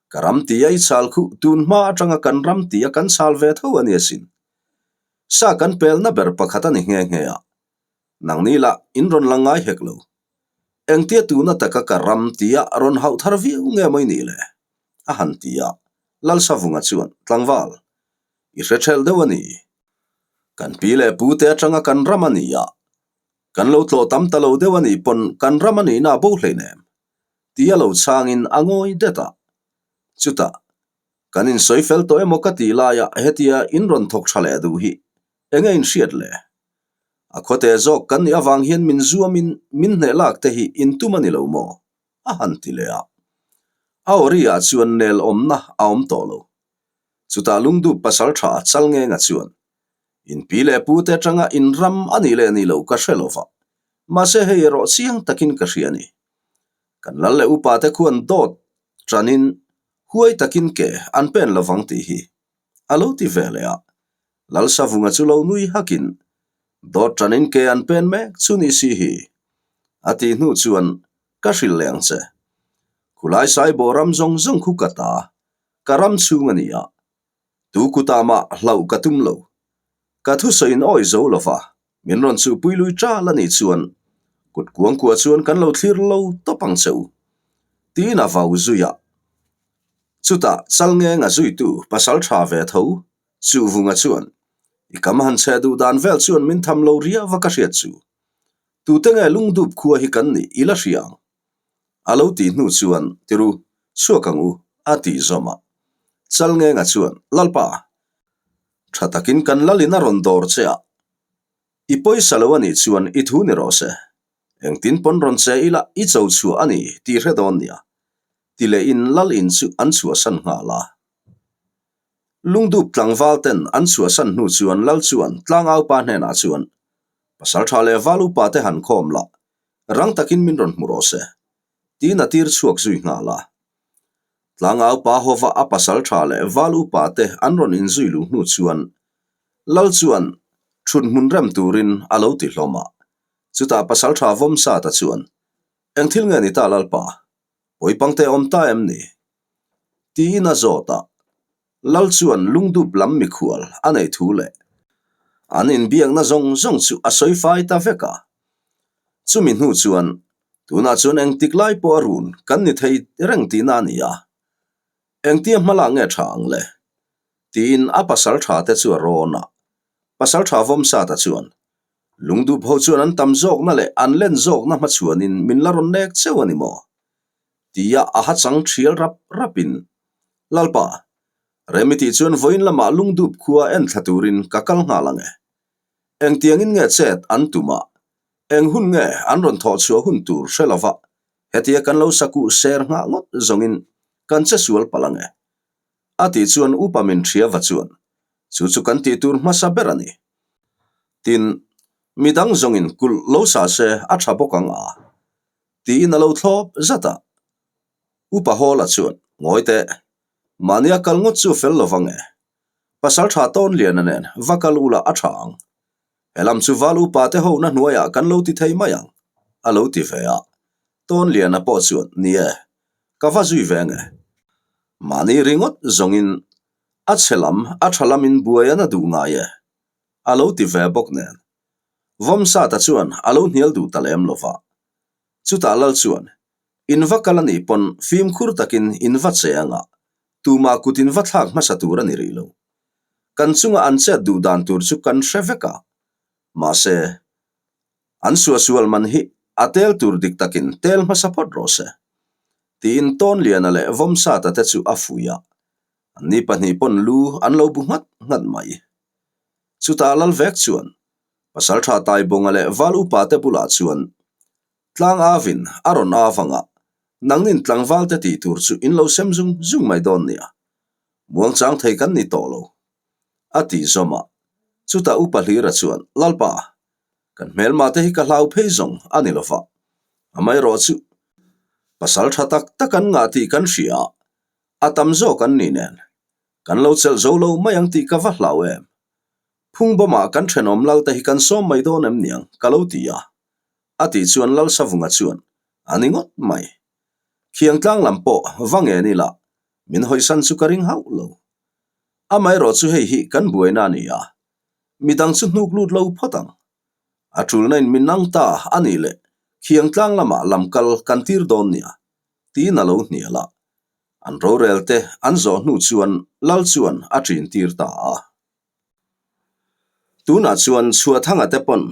ka ram tia i chal khuh tun hma atanga kan ram tia kan chal ve tho a ni asin. Sa kan pelna ber pakhat a ni nghe nghe a, nangni lah in rawn la ngai hek lo. Engtia tuna taka ka ram tia rawn hauh thar viau nge maw i nih le? a han ti a. Lalsavunga chuan, Tlangval, i hre thelh deuh a ni. Kan pi leh pu te atanga kan ram a ni a. Kan lo tlawh tam ta lo deuh a nih pawn kan ram a nihna a bo hleinem, tia lo chhangin a ngawi det a. Chutah, kan insawi fel tawh emaw ka tih laia hetia in rawn thawk tha leh duh hi enge in hriat le? A khawte zawk kan nih avang hian min zuamin min hneh lak te hi in tum a ni lo maw? a han ti leh a. A awri-ah chuan nel awmna a awm tawh lo. Chutah lungdup pasal tha chal ngenga chuan, In pi leh pu te atanga in ram a nih leh nih loh ka hre lo va, mahse hei erawh chiang takin ka hria a ni. Kan lal leh upa te khuan dawt tanin huai takin ke an pen lo vang tih hi a lo ti ve leh a. Lalsavunga chu lo nui hakin, Dawt tanin ke an pen mek chu ni si hi a tih hnu chuan ka hrilh leh ang che. Khulai Saibawh ram zawng zawng khu ka ta, ka ram chhung a ni a, Tu kutah mah hlauh ka tum lo. Ka thusawiin awi zo lo va, min rawn chuhpui lui ṭal a nih chuan kut kuangkua chuan kan lo thlir lo tawp ang che u, tiin a vau zui a. Chutah Chalngenga zuitu pasal ṭha ve tho Chuhvunga chuan, I kam han chhe duh dan vel chuan min tham lo riau va ka hriat chu. Tute nge lungdup khua hi kan nih i la hria ang? A lo tih hnu chuan, Tiru, chhuak ang u, a tih zawm a. Chalngenga chuan, Lalpa, tha takin kan lalin a rawn dawr che a, i pawisa lo a nih chuan i thu ni rawh se. Engtin pawn rawn che ila i cho chhuah a ni tih hre dawn nia, ti lehin lal in chu an chhuahsan nghal a. Lungdup tlangval ten an chhuahsan hnu chuan lal chuan tlangaupa hnenah chuan, Pasal tha leh val upa te han khawm la, Rang takin min rawn hmu rawh se, tiin a tir chhuak zui nghal a. Tlangau pa hova a pasal tha leh val upa te an rawn inzui luh hnu chuan Lal chuan thut hmun rem turin a lo ti hlawm a. Chutah pasal tha Vawmsata chuan, Eng thil nge ni ta Lalpa? Pawipangte awm ta em ni? Tiin a zawt a. Lal chuan lungdup lam mikhual a neih thu leh an inbiakna zawng zawng chu a sawi fai ta vek a. Chumi hnu chuan tunah chuan engtik lai pawh a run kan ni thei reng tihna a ni a, engtia hma lak nge tha ang le? Tiin a pasal tha te chu a rawn a. Pasal tha Vawmsata chuan lungdup ho chuan an tam zawkna leh an len zawkna hmachhuanin min la rawn nek cheu a ni maw? Tia a ha chang thial rap rapin, Lalpa, Remi tih chuan vawiin lamah lungdup khua en thla turin ka kal nghal ang e. Engtiangin nge chet an tum a, eng hun nge an rawn thawh chhuah hun tur hre lova hetia kan lo sakuh ser nghah ngawt zawngin kan che sual palh ang e. A tih chuan upa min hria va chuan, Chu chu kan tih tur hmasa ber a ni. Tin, midang zawngin kulh lo sa se a tha bawk ang a. Tiin a lo thlawp zat a. Upa Hawla chuan, Ngawi teh, mahnia kal ngawt chu fel lo vang e. Pasal tha tawn liana nen va kal ula a tha ang. Helam chu val upa te hona hnuaiah kan lo ti thei mai ang, a lo ti ve a. Tawn liana pawh chuan, Ni e, ka va zui ve nge. Mahni ringawt zawngin a chhe lam a tha lamin buai a na duh ngai e, a lo ti ve bawk nen. Vawmsata chuan a lo hnial duh ta lem lo va. Chutah lal chuan, In va kal a nih pawn fimkhur takin in va che anga, tumah kut in va thlak hmasa tur a ni rih lo. Kan chunga an chet duh dan tur chu kan hre vek a. Mahse, an suahsual man hi a tel tur dik takin tel hmasa phawt rawh se. Tiin Tawnliana leh Vawmsata te chu a fuih a. Anni pahnih pawn lu an lo bu nghat nghat mai. Chutah lal vek chuan Pasaltha Taibawnga leh Val upa te bulah chuan Tlang avin a rawn av anga nangnin tlangval te tih tur chu in lo sem zung zung mai dawn nia. Muangchang thei kan ni tawh lo. A tih zawm a. Chutah upa Hlira chuan Lalpa, kan hmelma te hi ka hlau phei zawng a ni lova. Amaherawh chu pasal tha tak tak an ngah tih kan hria a, a tam zawk an ni nen. Kan lo chelh zo lo mai ang tih ka va hlau em. Phungbawmah kan thenawm Lalte hi kan sawm mai dawn em niang ka lo ti a. A tih chuan Lalsavunga chuan, A ni ngawt mai. Khiangtlang lam pawh va nge ni la, min hawisan chu ka ring hauh lo. Amaherawh chu hei hi kan buaina a ni a, midang chu hnuk lut lo phawt ang. A tulna in min ang ta a nih leh Khiangtlang lamah lam kal kan tir dawn nia, tiin a lo hnial a. An rorel te an zawh hnu chuan Lal chuan a ṭin tir ta a. Tunah chuan Chhuahthanga te pawn.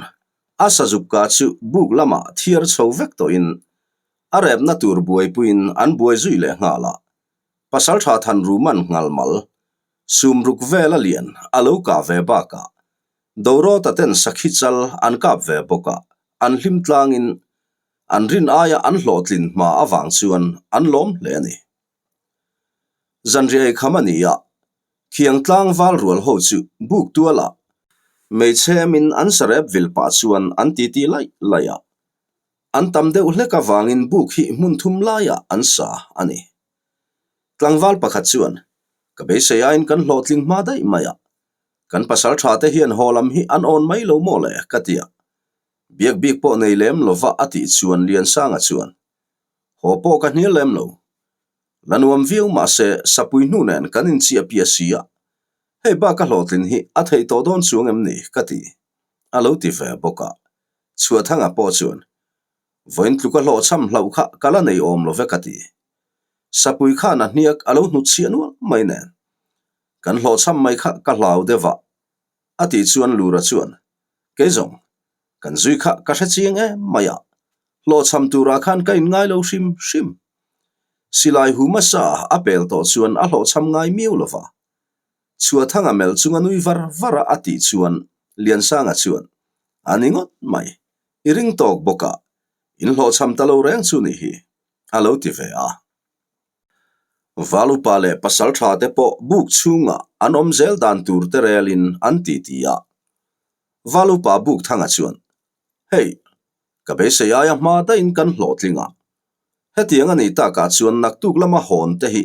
A sazuk kah chu buk lamah thiar chho vek tawhin a repna tur buaipuiin an buai zui leh nghal a. Pasaltha Thanruman nghalmal sumruk vela lian a lo kah ve bakah Dorawta ten sakhi chal an kap ve bawk a, an hlim tlangin an rin aia an hlawhtlin hma avang chuan an lawm hle a ni. Zanriah eikham a ni a, Khiang tlangval rual ho chu buk tualah hmeichhemin an sarep vil pah chuan an titi laih laih a, an tam deuh hlek avangin buk hi hmun thum laiah an sa a ni. Tlangval pakhat chuan, Ka beisei aiin kan hlawhtling hma daih mai a, kan pasal tha te hian haw lam hi an awn mai lo maw le? ka ti a. Biak bik pawh nei lem lova a tih chuan Liansanga chuan, Haw pawh ka hnial lem lo. La nuam viau mahse sapui hnu nen kan inchiah piah si a, hei bak a hlawhtlin hi a theih tawh dawn chuang em ni? ka ti. A lo ti ve bawk a. Chhuahthanga pawh chuan, Vawiin tluk a hlawhchham hlauh kha ka la nei awm lo ve ka ti. Sapui khan a hniak a lo hnutchhiah nual mai nen. Kan hlawhchham mai kha ka hlau deuh a, a tih chuan Lura chuan, Kei zawng, kan zui kha ka hre chiang em mai a, hlawhchham turah khan ka inngai lo hrim hrim. Silai hu hmasa a pel tawh chuan a hlawhchham ngai miau lo va. Chhuahthanga melh chunga nui var var a a tih chuan Liansanga chuan, A ni ngawt mai, i ring tawk bawk a, in hlawhchham ta lo reng chu nih hi, a lo ti ve a. Val upa leh pasal tha te pawh buk chhungah an awm zel dan tur te relin an ti ti a. Val upa buk thanga chuan, Hei, ka beisei aia hma daihin kan hlawhtling a. Hetiang a nih takah chuan naktuk lama hawn te hi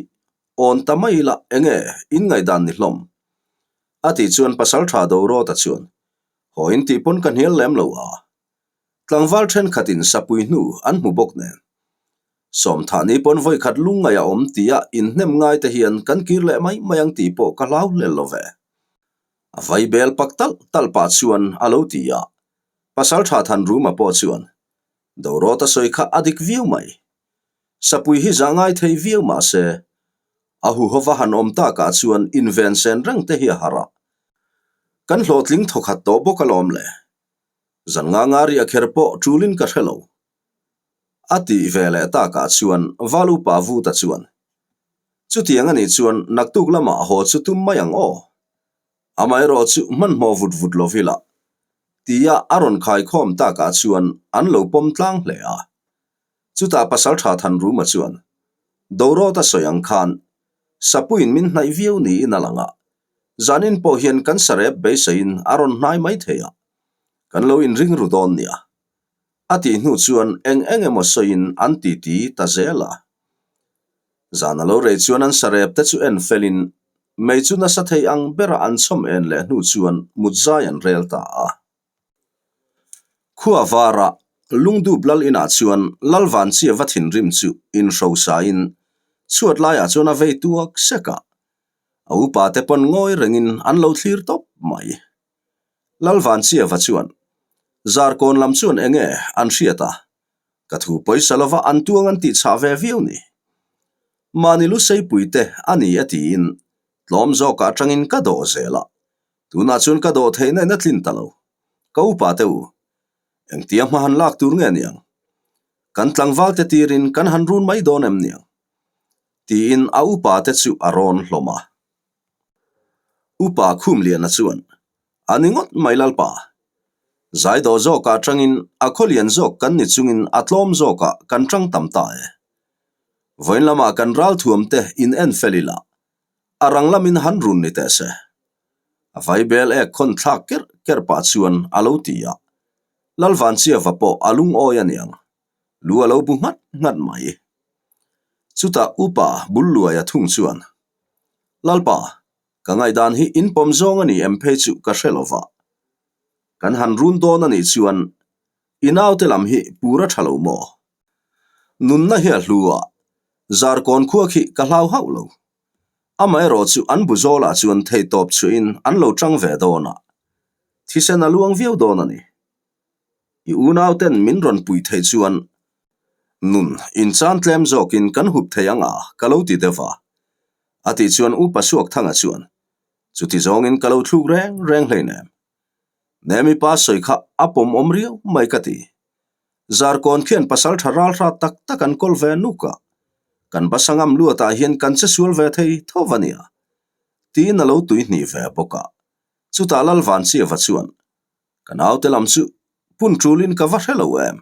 awn ta mai ila enge in ngaihdan ni hlawm? A tih chuan pasal tha Dorawta chuan, Haw in tih pawn ka hnial lem lo a. Tlangval thenkhatin sapui hnu an hmu bawk nen. Sawmthahni pawn vawikhat lungngaih a awm tia inhnem ngai te hian kan kir leh mai mai ang tih pawh ka hlau hlel lo ve. A vai bel pak talh talh pah chuan a lo ti a. Pasaltha Thanruma pawh chuan, Dorawta sawi kha a dik viau mai. Sapui hi zah ngai thei viau mah se, a huhova han awm takah chuan inven sen reng te hi a harh a. Kan hlawhtling thawkhat tawh bawk alawm le. Zan nga nga riah kher pawh tulin ka hre lo. A tih ve leh takah chuan Val upa Vuta chuan, Chutiang a nih chuan naktuk lamah haw chu tum mai ang aw. Amaherawh chu hmanhmawh vut vut lo vila tia a rawn khaikhawm takah chuan an lo pawm tlang hle a. Chutah Pasaltha Thanruma chuan, Dorawta sawi ang khan Sapuiin min hnaih viau niin a lang a, Zanin pawh hian kan sarep beiseiin a rawn hnai mai thei a, kan lo inring ru dawn nia. A tih hnu chuan eng eng emaw sawiin an titi ta zel a. Zan a lo rei chuan an sarep te chu en felin mei chu nasa thei ang bera an chhawm en leh hnu chuan mut zai an rel ta a. Khua vara Lungdup lal inah chuan Lalvanchia va thinrim chu inhrosain chhuat laiah chuan a vei tuak sek a. A upa te pawn ngawi rengin an lo thlir tawp mai. Lalvanchiava chuan, Zarkawn lam chuan enge an hriat a, ka thu pawisa lova an tuang an tih chhah ve viau ni. Mahni lu seipui te a ni e tiin tlawm zawkah atangin ka dawh zel a, tunah chuan ka dawh theihna in a tlin ta lo. Ka upa te u, engtia hma han lak tur nge niang? Kan tlangval te tirin kan han run mai dawn em niang? Tiin a upa te chu a rawn hlawm a. Upa Khumliana chuan, A ni ngawt mai Lalpa. Zaidawh zawkah atangin a khawlian zawk kan ni chungin a tlawm zawkah kan tang tam ta e. Vawiin lamah kan ralthuam te in en fel ila, a rang lamin han run ni teh se. A vaibel ek khawn thlak kerh kerh pah chuan a lo ti a. Lalvanchiava pawh a lungawi a niang. Lu a lo bu nghat nghat mai. Chutah upa bul luaia thung chuan, Lalpa, ka ngaihdan hi in pawm zawng a ni em phei chu ka hre lo va. Kan han run dawn a nih chuan i naute lam hi pur a tha lo maw? Nunna hi a hlu a, Zarkawn khua khi ka hlau hauh lo. Amaherawh chu an bu zawlah chuan theihtawp chhuahin an lo tang ve dawn a, thisen a luang viau dawn a ni. I unauten min rawn puih theih chuan nun inchan tlem zawkin kan hup thei ang a, ka lo ti deuh a. A tih chuan Upa Suakthanga chuan, Chuti zawngin ka lo thluk reng reng hleinem. Nemi pa sawi kha a pawm awm riau mai ka ti. Zarkawn khian pasal tha ral hrat tak tak an kawl ve nuk a, kan basa ngam luatah hian kan che sual ve thei tho va nia. Tiin a lo tui hnih ve bawk a. Chutah Lalvanchiava chuan, Ka naute lam chu pun tulin ka va hre lo em?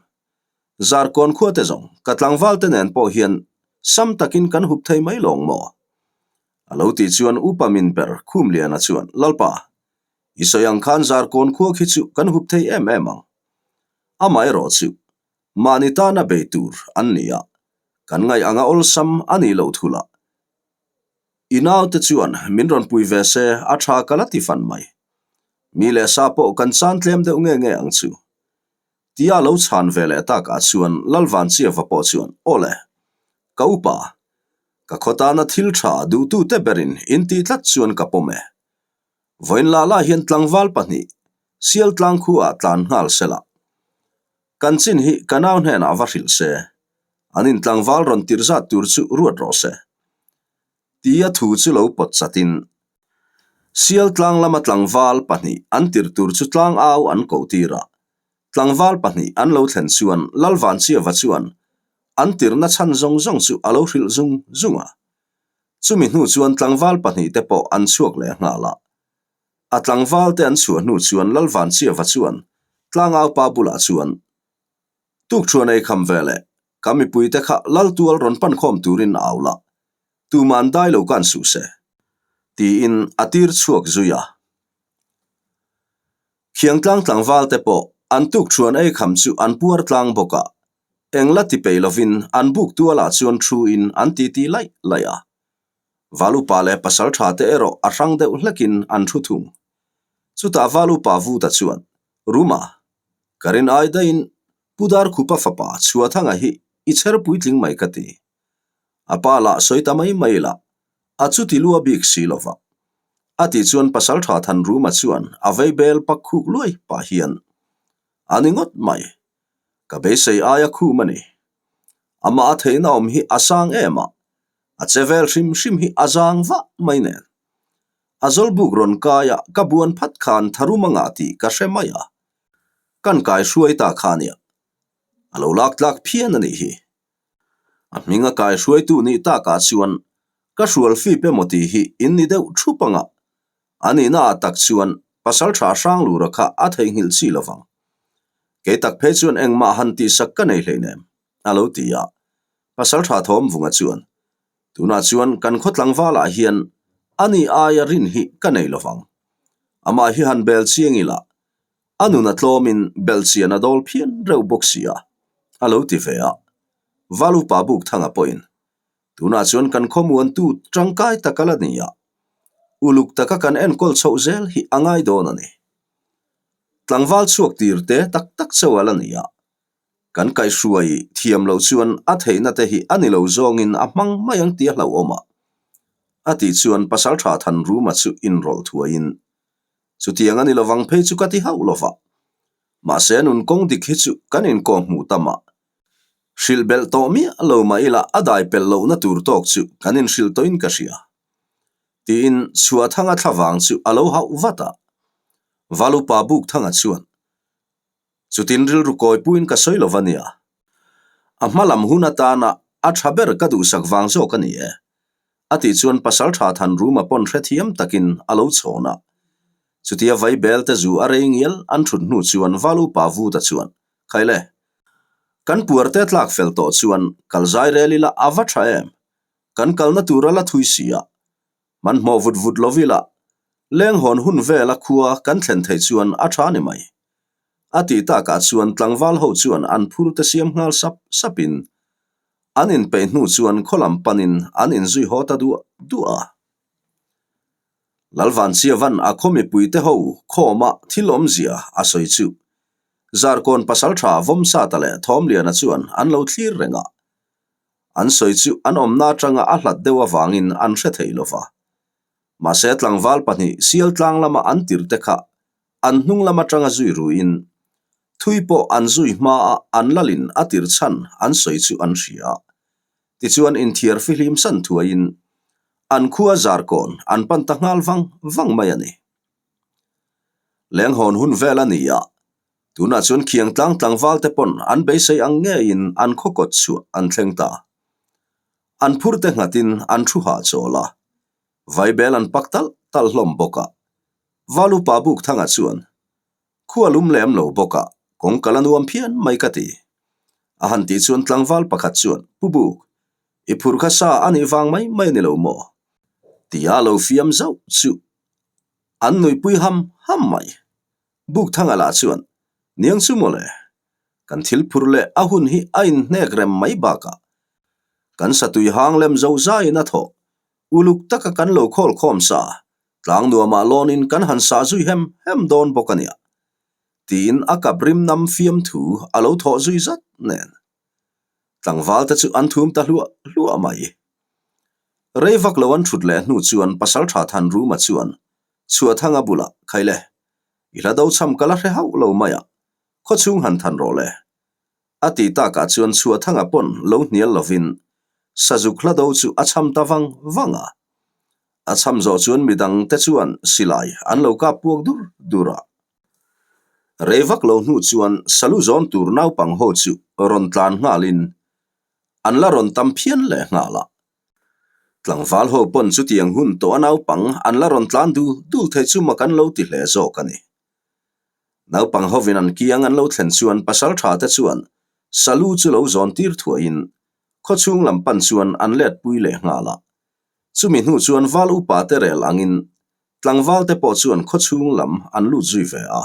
Zarkawn khua te zawng ka tlangval te nen pawh hian sam takin kan hup thei mai lawng maw? A lo tih chuan Upa min ber Khumliana chuan, Lalpa, i sawi ang khan Zarkawn khua khi chu kan hup thei em em ang. Amaherawh chu mahni tana bei tur an ni a, kan ngaih anga awlsam a nih loh thul a. I naute chuan min rawn pui ve se a tha ka la ti fan mai. Mi leh sa pawh kan chan tlem deuh nge nge ang chu. Tia lo chhan ve leh takah chuan Lalvanchiava pawh chuan, Aw le, ka upa, ka khaw tana thil tha duhtute berin in ti tlat chuan ka pawm e. Vawiin lah lah hian tlangval pahnih sial tlang khuaah tlan nghal se la. Kan chin hi ka nau hnenah va hrilh se, an in tlangval rawn tirh zat tur chu ruat rawh se. Tia thu chu lo pawt chatin, Sial tlang lama tlangval pahnih an tirh tur chu tlang au an koh tir a. Tlangval pahnih an lo thlen chuan Lalvanchiava chuan an tirhna chhan zawng zawng chu a lo hrilh zung zung a. Chumi hnu chuan tlangval pahnih te pawh an chhuak leh nghal a. A tlangval te an chhuah hnu chuan Lalvanchiava chuan tlangaupa bulah chuan, Tukṭhuan ei kham ve leh, ka mipuite kha Laltual rawn pan khawm turin a au la, tuman dai lo kan suh se, tiin a tir chhuak zui a. Khiangtlang tlangval te pawh an tukṭhuan ei kham chu an puar tlang bawk a, eng la ti peih lovin an buk tualah chuan thu in an titi laih laih a. Valupa leh pasal tha te erawh a hrang deuh hlekin an thu thung. Chutah Valupa Vuta chuan, Ruma, ka rin ai daihin Pu Darkhupa fapa Chhuathanga hi i chher puitling mai ka ti. A pa lah sawi ta mai mai lah, a chuti lua bik si lo va. A tih chuan pasal tha Thanruma chuan a vei bel pak khuk luai pah hian, A ni ngawt mai, ka beisei aia khum a ni. Amah a theihna awm hi a sang em a, a che vel hrim hrim hi a zang vah mai nen. A zawlbuk rawn kaia ka buan phat khan tharum a ngah tih ka hre mai a, kan kai hruai ta kha nia. A lo lak tlak phian a nih hi. A hming a kai hruaitu nih takah chuan ka hrual fip emaw tih hi in ni deuh thup ang a, a nihna ah tak chuan pasal tha hrang lura kha a theihnghilh chi lo vang. Kei tak phei chuan engmah han tihsak ka nei hleinem, a lo ti a. Pasal tha Thawmvunga chuan, Tunah chuan kan khaw tlangvalah hian a ni aia rin hi ka nei lo vang. Amah hi han bel chiang ila, a nun a tlawmin belhchian a dawl phian reuh bawk si a, a lo ti ve a. Valupa Bukthanga pawhin, Tunah chuan kan khawmuantu tangkai tak a la ni a, uluk taka kan enkawl chhoh zel hi a ngai dawn a ni. Tlangval chhuak tir te tak tak chauh a la ni a, kan kaihhruai thiam loh chuan a theihna te hi a ni lo zawngin a hmang mai ang tih a hlauhawm a, a tih chuan Pasaltha Thanruma chu inrawlh thuaiin, Chutiang a ni lovang phei chu ka ti hauh lova, mahse nun kawng dik hi chu kan inkawng hmuh tam a, hrilh belh tawh miah lo mah ila a dai pelh lohna tur tawk chu kan inhrilh tawhin ka hria, tiin Chhuahthanga thlavang chu a lo hauh vat a. Valupa Bukthanga chuan, Chutin rilru kawi puiin ka sawi lo va nia. A hma lam hun atana a tha ber ka duhsak vang zawk a ni e. A tih chuan Pasaltha Thanruma pawn hrethiam takin a lo chhawn a. Chutia vai bel te zu a rei ngial an thut hnu chuan Valupa Vuta chuan, Khaile, kan puar te tlak fel tawh chuan kal zai rel ila a va tha em? Kan kalna tur a la thui si a. Hmanhmawh vut vut lo ila, leng hawn hun vela khua kan thlen theih chuan a tha ni mai. A tih takah chuan tlangval ho chuan an phur te siam nghal sap sapin an inpeih hnu chuan khaw lam panin an inzui haw ta duah duah a. Lalvanchiavan a khaw mipuite ho khawma thil awmzia a sawi chu Zarkawn pasaltha Vawmsata leh Thawmliana chuan an lo thlir reng a. An sawi chu an awmna atanga a hlat deuh avangin an hre thei lo va. Mahse tlangval pahnih sial tlang lama an tirte kha an hnung lam atanga zui ruin thui pawh an zui hmaa an lalin a tir chhan an sawi chu an hria. Tichuan inthiar fihlim san thuaiin an khua Zarkawn an pan ta nghal vang vang mai a ni. Lenghawn hun vel a ni a, tunah chuan khiang tlang tlangval te pawn an beisei ang ngeiin an khaw kawt chhuah an thleng ta. An phur te nghatin an thu hahchawl a, vaibel an pak talh talh hlawm bawk a. Valupa Bukthanga chuan Khua lum lem lo bawk a, kawng kal a nuam phian mai ka ti. A han tih chuan tlangval pakhat chuan, Pu Buk, i phur kha sa a nih vang mai mai a ni lo maw? Tia lo fiam zauh chu an nuihpui ham ham mai. Bukthanga lah chuan, Niang chu mawle, kan thil phur leh a hun hi a inhnek rem mai bakah kan satui hang lem zo zaiin a thawh uluk taka kan lo khawl khawm sa Tlang nuamah lawnin kan han sah zui hem hem dawn bawk a nia, tiin a kap rim nam fiamthu a lo thawh zui zat nen. Tlangval te chu an thum ta hluah hluah mai. Rei vak lo an thut leh hnu chuan Pasaltha Thanruma chuan Chhuahthanga bulah, Khaile, i hla do cham ka la hre hauh lo mai a, khawchhung han than rawh le. A ti takah chuan Chhuahthanga pawn lo hnial lovin Sazuk hla do chu a cham ta vang vang a. A cham zawh chuan midang te chuan silai an lo kap puak dur dur a. Rei vak lo hnu chuan salu zawn tur naupang ho chu rawn tlan nghalin an la rawn tam phian leh nghal a. Tlangval ho pawn chutiang hun tawh a naupang an la rawn tlan dul dul thei chu mak an lo ti hle zawk a ni. Naupang hovin an kiang an lo thlen chuan pasal tha te chuan salu chu lo zawn tir thuaiin khawchhung lam pan chuan an let pui leh nghal a. Chumi hnu chuan val upa te rel angin tlangval te pawh chuan khawchhung lam an lut zui ve a.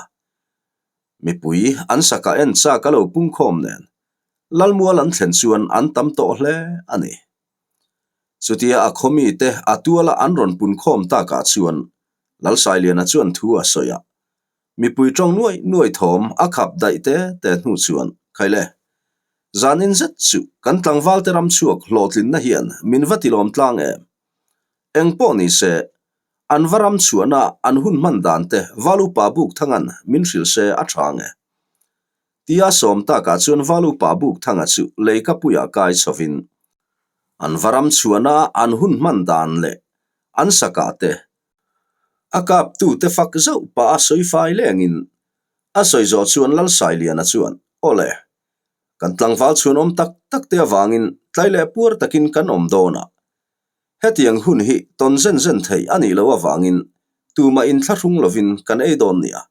Mipui an sakah en chak a lo pungkhawm nen Lalmual an thlen chuan an tam tawh hle a ni. Chutia a khawmi te a tuala an rawn punkhawm takah chuan Lalsailiana chuan thu a sawi a, mipui tawng nuai nuai thawm a khap daih te te hnu chuan, Khaile, zanin zet chu kan tlangvalte ram chhuak hlawhtlinna hian min va tilawm tlang em? Eng pawh ni se, an va ram chhuahna an hun hman dan te Valupa buk thangan min hrilh se a tha nge? Tia sawm takah chuan Valupa buk thanga chu leikapuiah kai chhovin, an va ram chhuahna an hun hman dan leh an sakah te a kaptute fak zauh pah a sawi fai lengin a sawi zawh chuan Lalsailiana chuan, Awle, kan tlangval chhuan awm tak tak te avangin tlai leh puar takin kan awm dawn a, hetiang hun hi tawn zen zen thei a nih loh avangin tumah inthlahrung lovin kan ei dawn nia.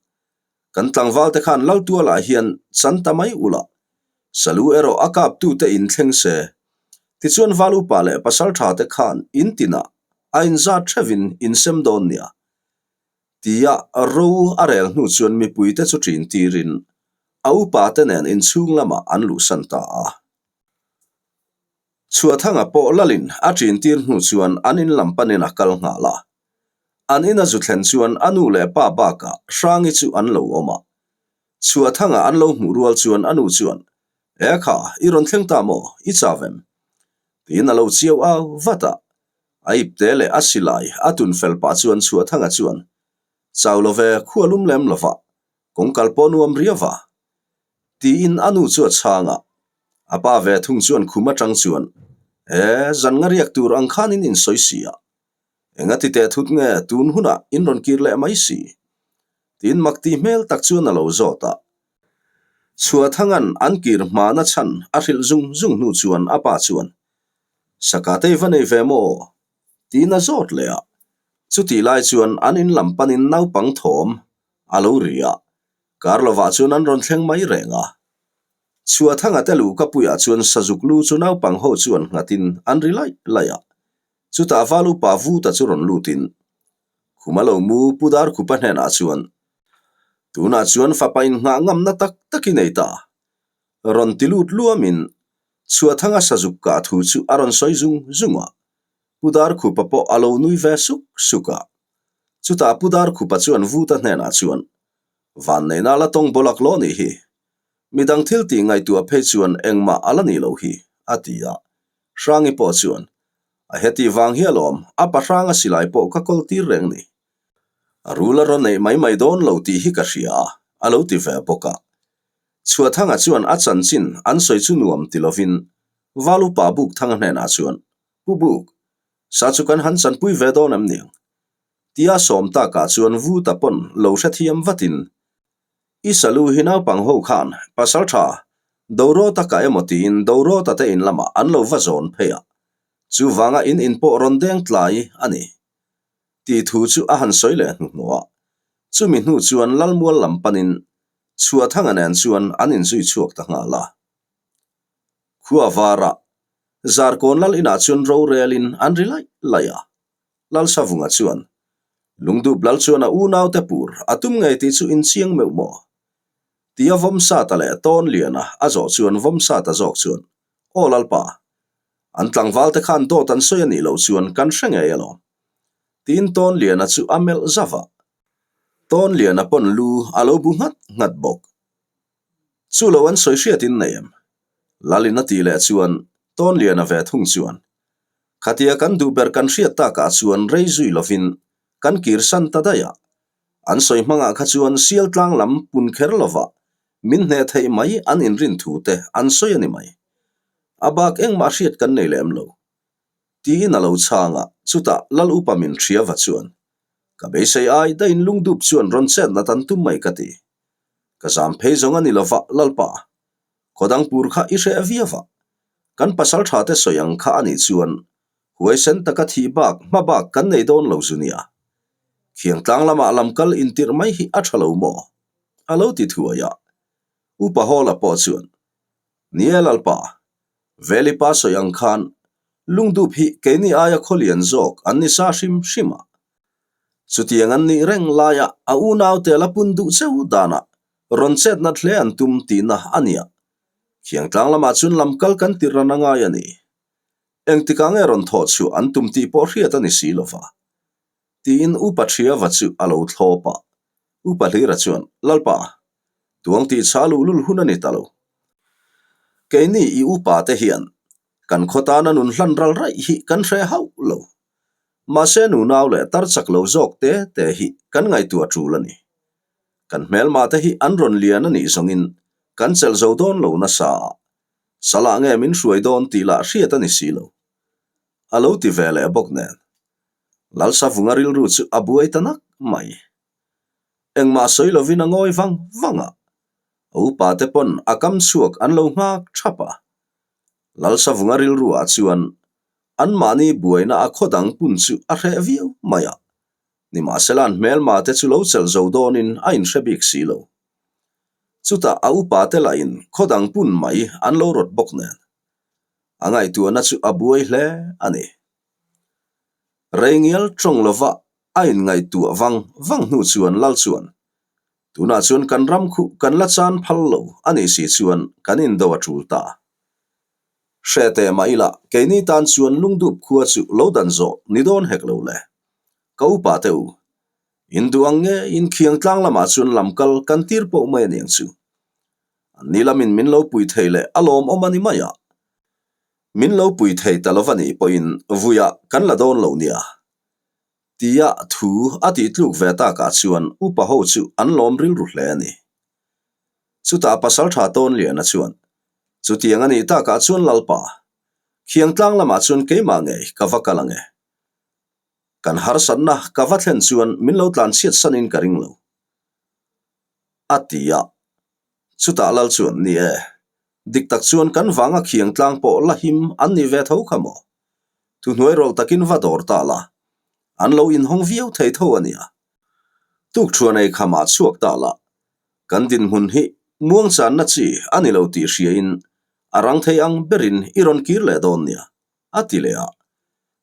Kan tlangval te khan Laltualah hian chan ta mai ula, Salu erawh a kaptute in thleng se. Tichuan Val upa leh pasal tha te khan in tinah a inzat hrevin in sem dawn nia. Tia ro a rel hnu chuan mipui te chu ṭin tirin a upa te nen inchhung lamah an luhsan ta a. Chhuahthanga pawh lalin a ṭin tir hnu chuan an in lam panin a kal nghal a. An ina zu thlen chuan a nu leh pa bakah Hrangi chu an lo awm a. Chhuahthanga an lo hmuh rual chuan a nu chuan, E kha, i rawn thleng ta maw? I chau em? Tiin a lo chiau au vat a. A ipte leh a silai a tun fel pah chuan Chhuahthanga chuan, Chau lo ve, khua lum lem lo va, kawngkal pawh nuam riau va. Tiin a nu chu a chhang a. A pa ve thung chuan khum atang chuan, E, zan nga riak tur ang khan in insawi si a. Enga ti teh thut nge tun hunah in rawn kir leh mai si? Tiin mak ti hmel tak chuan a lo zawt a. Chhuahthanga'n an kir hmana chhan a hrilh zung zung hnu chuan a pa chuan, Saka te i va nei ve maw? Tiin a zawt leh a. Chutih lai chuan an in lam panin naupang thawm a lo ri a, kar lovah chuan an rawn thleng mai reng a. Chhuahthanga te luhka puiah chuan sazuk lu chu naupang ho chuan nghatin an ri laih laih a. Chutah val upa Vuta chu rawn lutin Khuma lo mu Pu Darkhupa hnenah chuan, Tunah chuan fapa inngah ngamna tak tak i nei ta. Rawn ti lut luamin Chhuahthanga sazuk kah thu chu a rawn sawi zung zung a. Pu Darkhupa pawh a lo nui ve suk suk a. Chutah Pu Darkhupa chuan Vuta hnenah chuan, Vanneihna la tawng bawlak law nih hi. Midang thil tih ngaihtuah phei chuan engmah a la nih loh hi, a ti a. Hrangi pawh chuan, A heti vang hi alawm, a pa hranga silai pawh ka kawl tir reng ni. A rul a rawn neih mai mai dawn lo tih hi ka hria a, a lo ti ve bawk a. Chhuahthanga chuan a chanchin an sawi chu nuam ti lovin Val upa Bukthanga hnenah chuan, Pu Buk, sa chu kan han chanpui ve dawn em niang? Tia sawm takah chuan Vuta pawn lo hrethiam vatin, I salu hi naupang ho khan pasal tha Dorawta ka emaw tiin Dorawta te in lamah an lo va zawn phei a, chuvanga in in pawh rawn deng tlai a ni. Tih thu chu a han sawi leh hnuhnuah a, chumi hnu chuan Lalmual lam panin Chhuahthanga nen chuan an inzui chhuak ta nghal a. Khua varah Zarkawn lal inah chuan rorelin an ri laih laih a. Lalsavunga chuan, Lungdup lal chuan a unaute pur a tum ngei tih chu inchiang meuh maw? Tia Vawmsata leh Tawnliana a zawh chuan Vawmsata zawk chuan, Aw Lalpa, an tlangvalte khan dawt an sawi a nih loh chuan kan hre ngei alawm. Tiin Tawnliana chu a melh zauh a. Tawnliana pawn lu a lo bu nghat nghat bawk. Chu lo an sawi hriat in nei em? Lalin a tih leh chuan Tawnliana ve thung chuan, Khatia kan duh ber kan hriat takah chuan rei zui lovin kan kir san ta daih a. An sawi hmangah kha chuan sial tlang lam pun kher lova min hneh theih mai an inrin thu te an sawi a ni mai. A bak engmah hriat kan nei lem lo. Tiin a lo chhang a, chutah Lal upa min hria va chuan, Ka beisei ai daihin lungdup chuan rawn chet nat an tum mai ka ti. Ka zam phei zawng a ni lova Lalpa. Khawdang pur kha i hreh viau a, kan pasal tha te sawi ang kha a nih chuan huaisen taka thih bak hma bak kan nei dawn lo zu nia. Khiangtlang lamah lamkal intirh mai hi a tha lo maw? A lo ti thuai a. Upa Hawla pawh chuan, Ni e Lalpa, Velipa sawi ang khan lungdup hi keini aia khawlian zawk an ni sa hrim hrim a. Chutiang an nih reng laia a unaute la pun duh cheu danah rawn chet nat hle an tum tihna a nia. Khiangtlang lamah chuan lamkal kan tirh ran a ngai a ni. Engtikah nge rawn thawh chhuah an tum tih pawh hriat a ni si lova. Tiin Upa Thiava chu a lo thlawp a. Upa Hlira chuan, Lalpa, tuang tih chha luhlul hun a ni ta lo. Keini i upa te hian kan khaw tana nun hlan ral raih hi kan hre hauh lo. Mahse nunau leh tar chak lo zawk te te hi kan ngaihtuah tul a ni. Kan hmelma te hi an rawn lian a nih zawngin kan chelh zo dawn lo nasa a, salah nge min hruai dawn tih lah hriat a ni si lo. A lo ti ve leh bawk nen. Lalsavunga rilru chu a buai ta nak mai. Engmah sawi lovin a ngawi vang vang a, a upa te pawn a kam chhuak an lo nghak thap a. Lalsavunga rilru ah chuan anmahni buaina a khaw dang pun chu a hreh viau mai a. Nimahsela an hmelma te chu lo chelh zo dawnin a inhre bik si lo. Chutah a upa te lahin khaw dang pun mai an lo rawt bawk nen. A ngaihtuahna chu a buai hle a ni. Reingial tawng lova a inngaihtuah vang vang hnu chuan Lal chuan, Tunah chuan kan ram khuh kan la chan phal lo a nih si chuan kan indo a tul ta. Hre teh mah ila keini tan chuan lungdup khua chu lo dan zawh ni dawn hek lo le. Ka upa te u, in duh ang nge in khiang tlang lamah chuan lam kal kan tir pawh mai aniang chu. An ni lamin min lo pui thei leh a lawmawm a ni mai a. Min lo pui thei ta lova nih pawhin vuiah kan la dawn lo nia. Tia thu a tih tluk ve takah chuan upa ho chu an lawm rilru hle a ni. Chutah Pasaltha Tawnliana chuan, Chutiang a nih takah chuan Lalpa, Khiangtlang lamah chuan keimah ngei ka va kal ang e. Kan harsatna ka va thlen chuan min lo tlan chhiat sanin ka ring lo. A ti a. Chutah Lal chuan, Ni e, dik tak chuan kan vanga Khiangtlang pawh la him an nih ve tho kha maw? Thuhnuai rawlh takin va dawr ta la, an lo inhawng viau thei tho a nia. Tukṭhuan ei khamah chhuak ta la, kan dinhmun hi muangchanna chi a ni lo tih hriain a rang thei ang berin i rawn kir leh dawn nia, a ti leh a.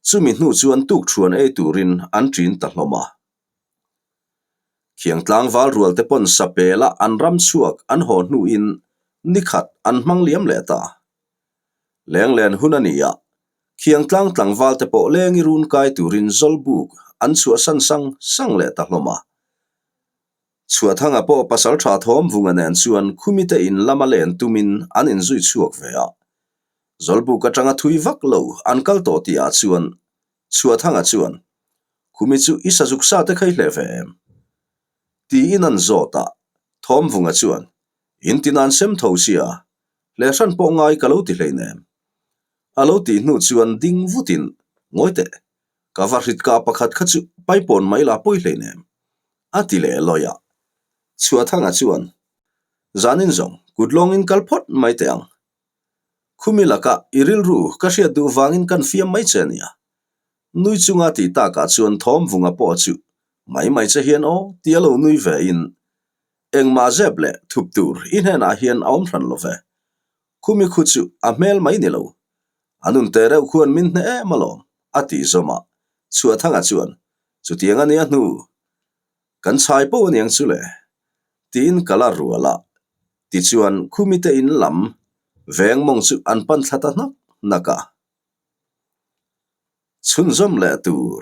Chumi hnu chuan tukṭhuan ei turin an ṭin ta hlawm a. Khiangtlang val rual te pawn sapela an ram chhuak an haw hnuin nikhat an hmang liam leh ta. Lenglen hun a ni a, Khiangtlang tlangval te pawh lengi run kai turin Zawlbuk an chhuahsan sang sang leh ta hlawm a. Chhuahthanga pawh pasal tha thawm vunga nen chuan khumite in lama len tumin an inzui chhuak ve a. Zawlbuk atanga thui vak lo an kal tawh tihah chuan Chhuahthanga chuan, Khumi chu i sazuk sa te khai hle ve em? Tiin an zawt a, Thawmvunga chuan, In tin an sem tho sia, hle hran pawh ngai ka lo ti hleinem. A lo tih hnu chuan ding vutin, Ngawi teh. Ka va hrit kah pakhat kha chu paipawn mai la pawi hleinem, a ti leh lawi a. Chhuahthanga chuan, Zanin zawng kut lawngin kal phawt mai teh ang. Khumi laka i rilru ka hriat duh vangin kan fiam mai che nia. Nui chunga tih takah chuan thawm vunga pawh chu mai mai che hian aw tia lo nui ve in engmah zep leh thup tur i hnenah hian a awm hran lo ve. Khumi khu chu a hmel mai ni lo. A nun te reuh khuan min hneh em alawm a tih zawm a, Chhuahthanga chuan chutiang a nia hnu kan chhai poh aniang chu le tiin ka la rual a, tichuan khumi te in lam veng mawng chu an pan thla ta hnak hnak a. Chhunzawm leh tur.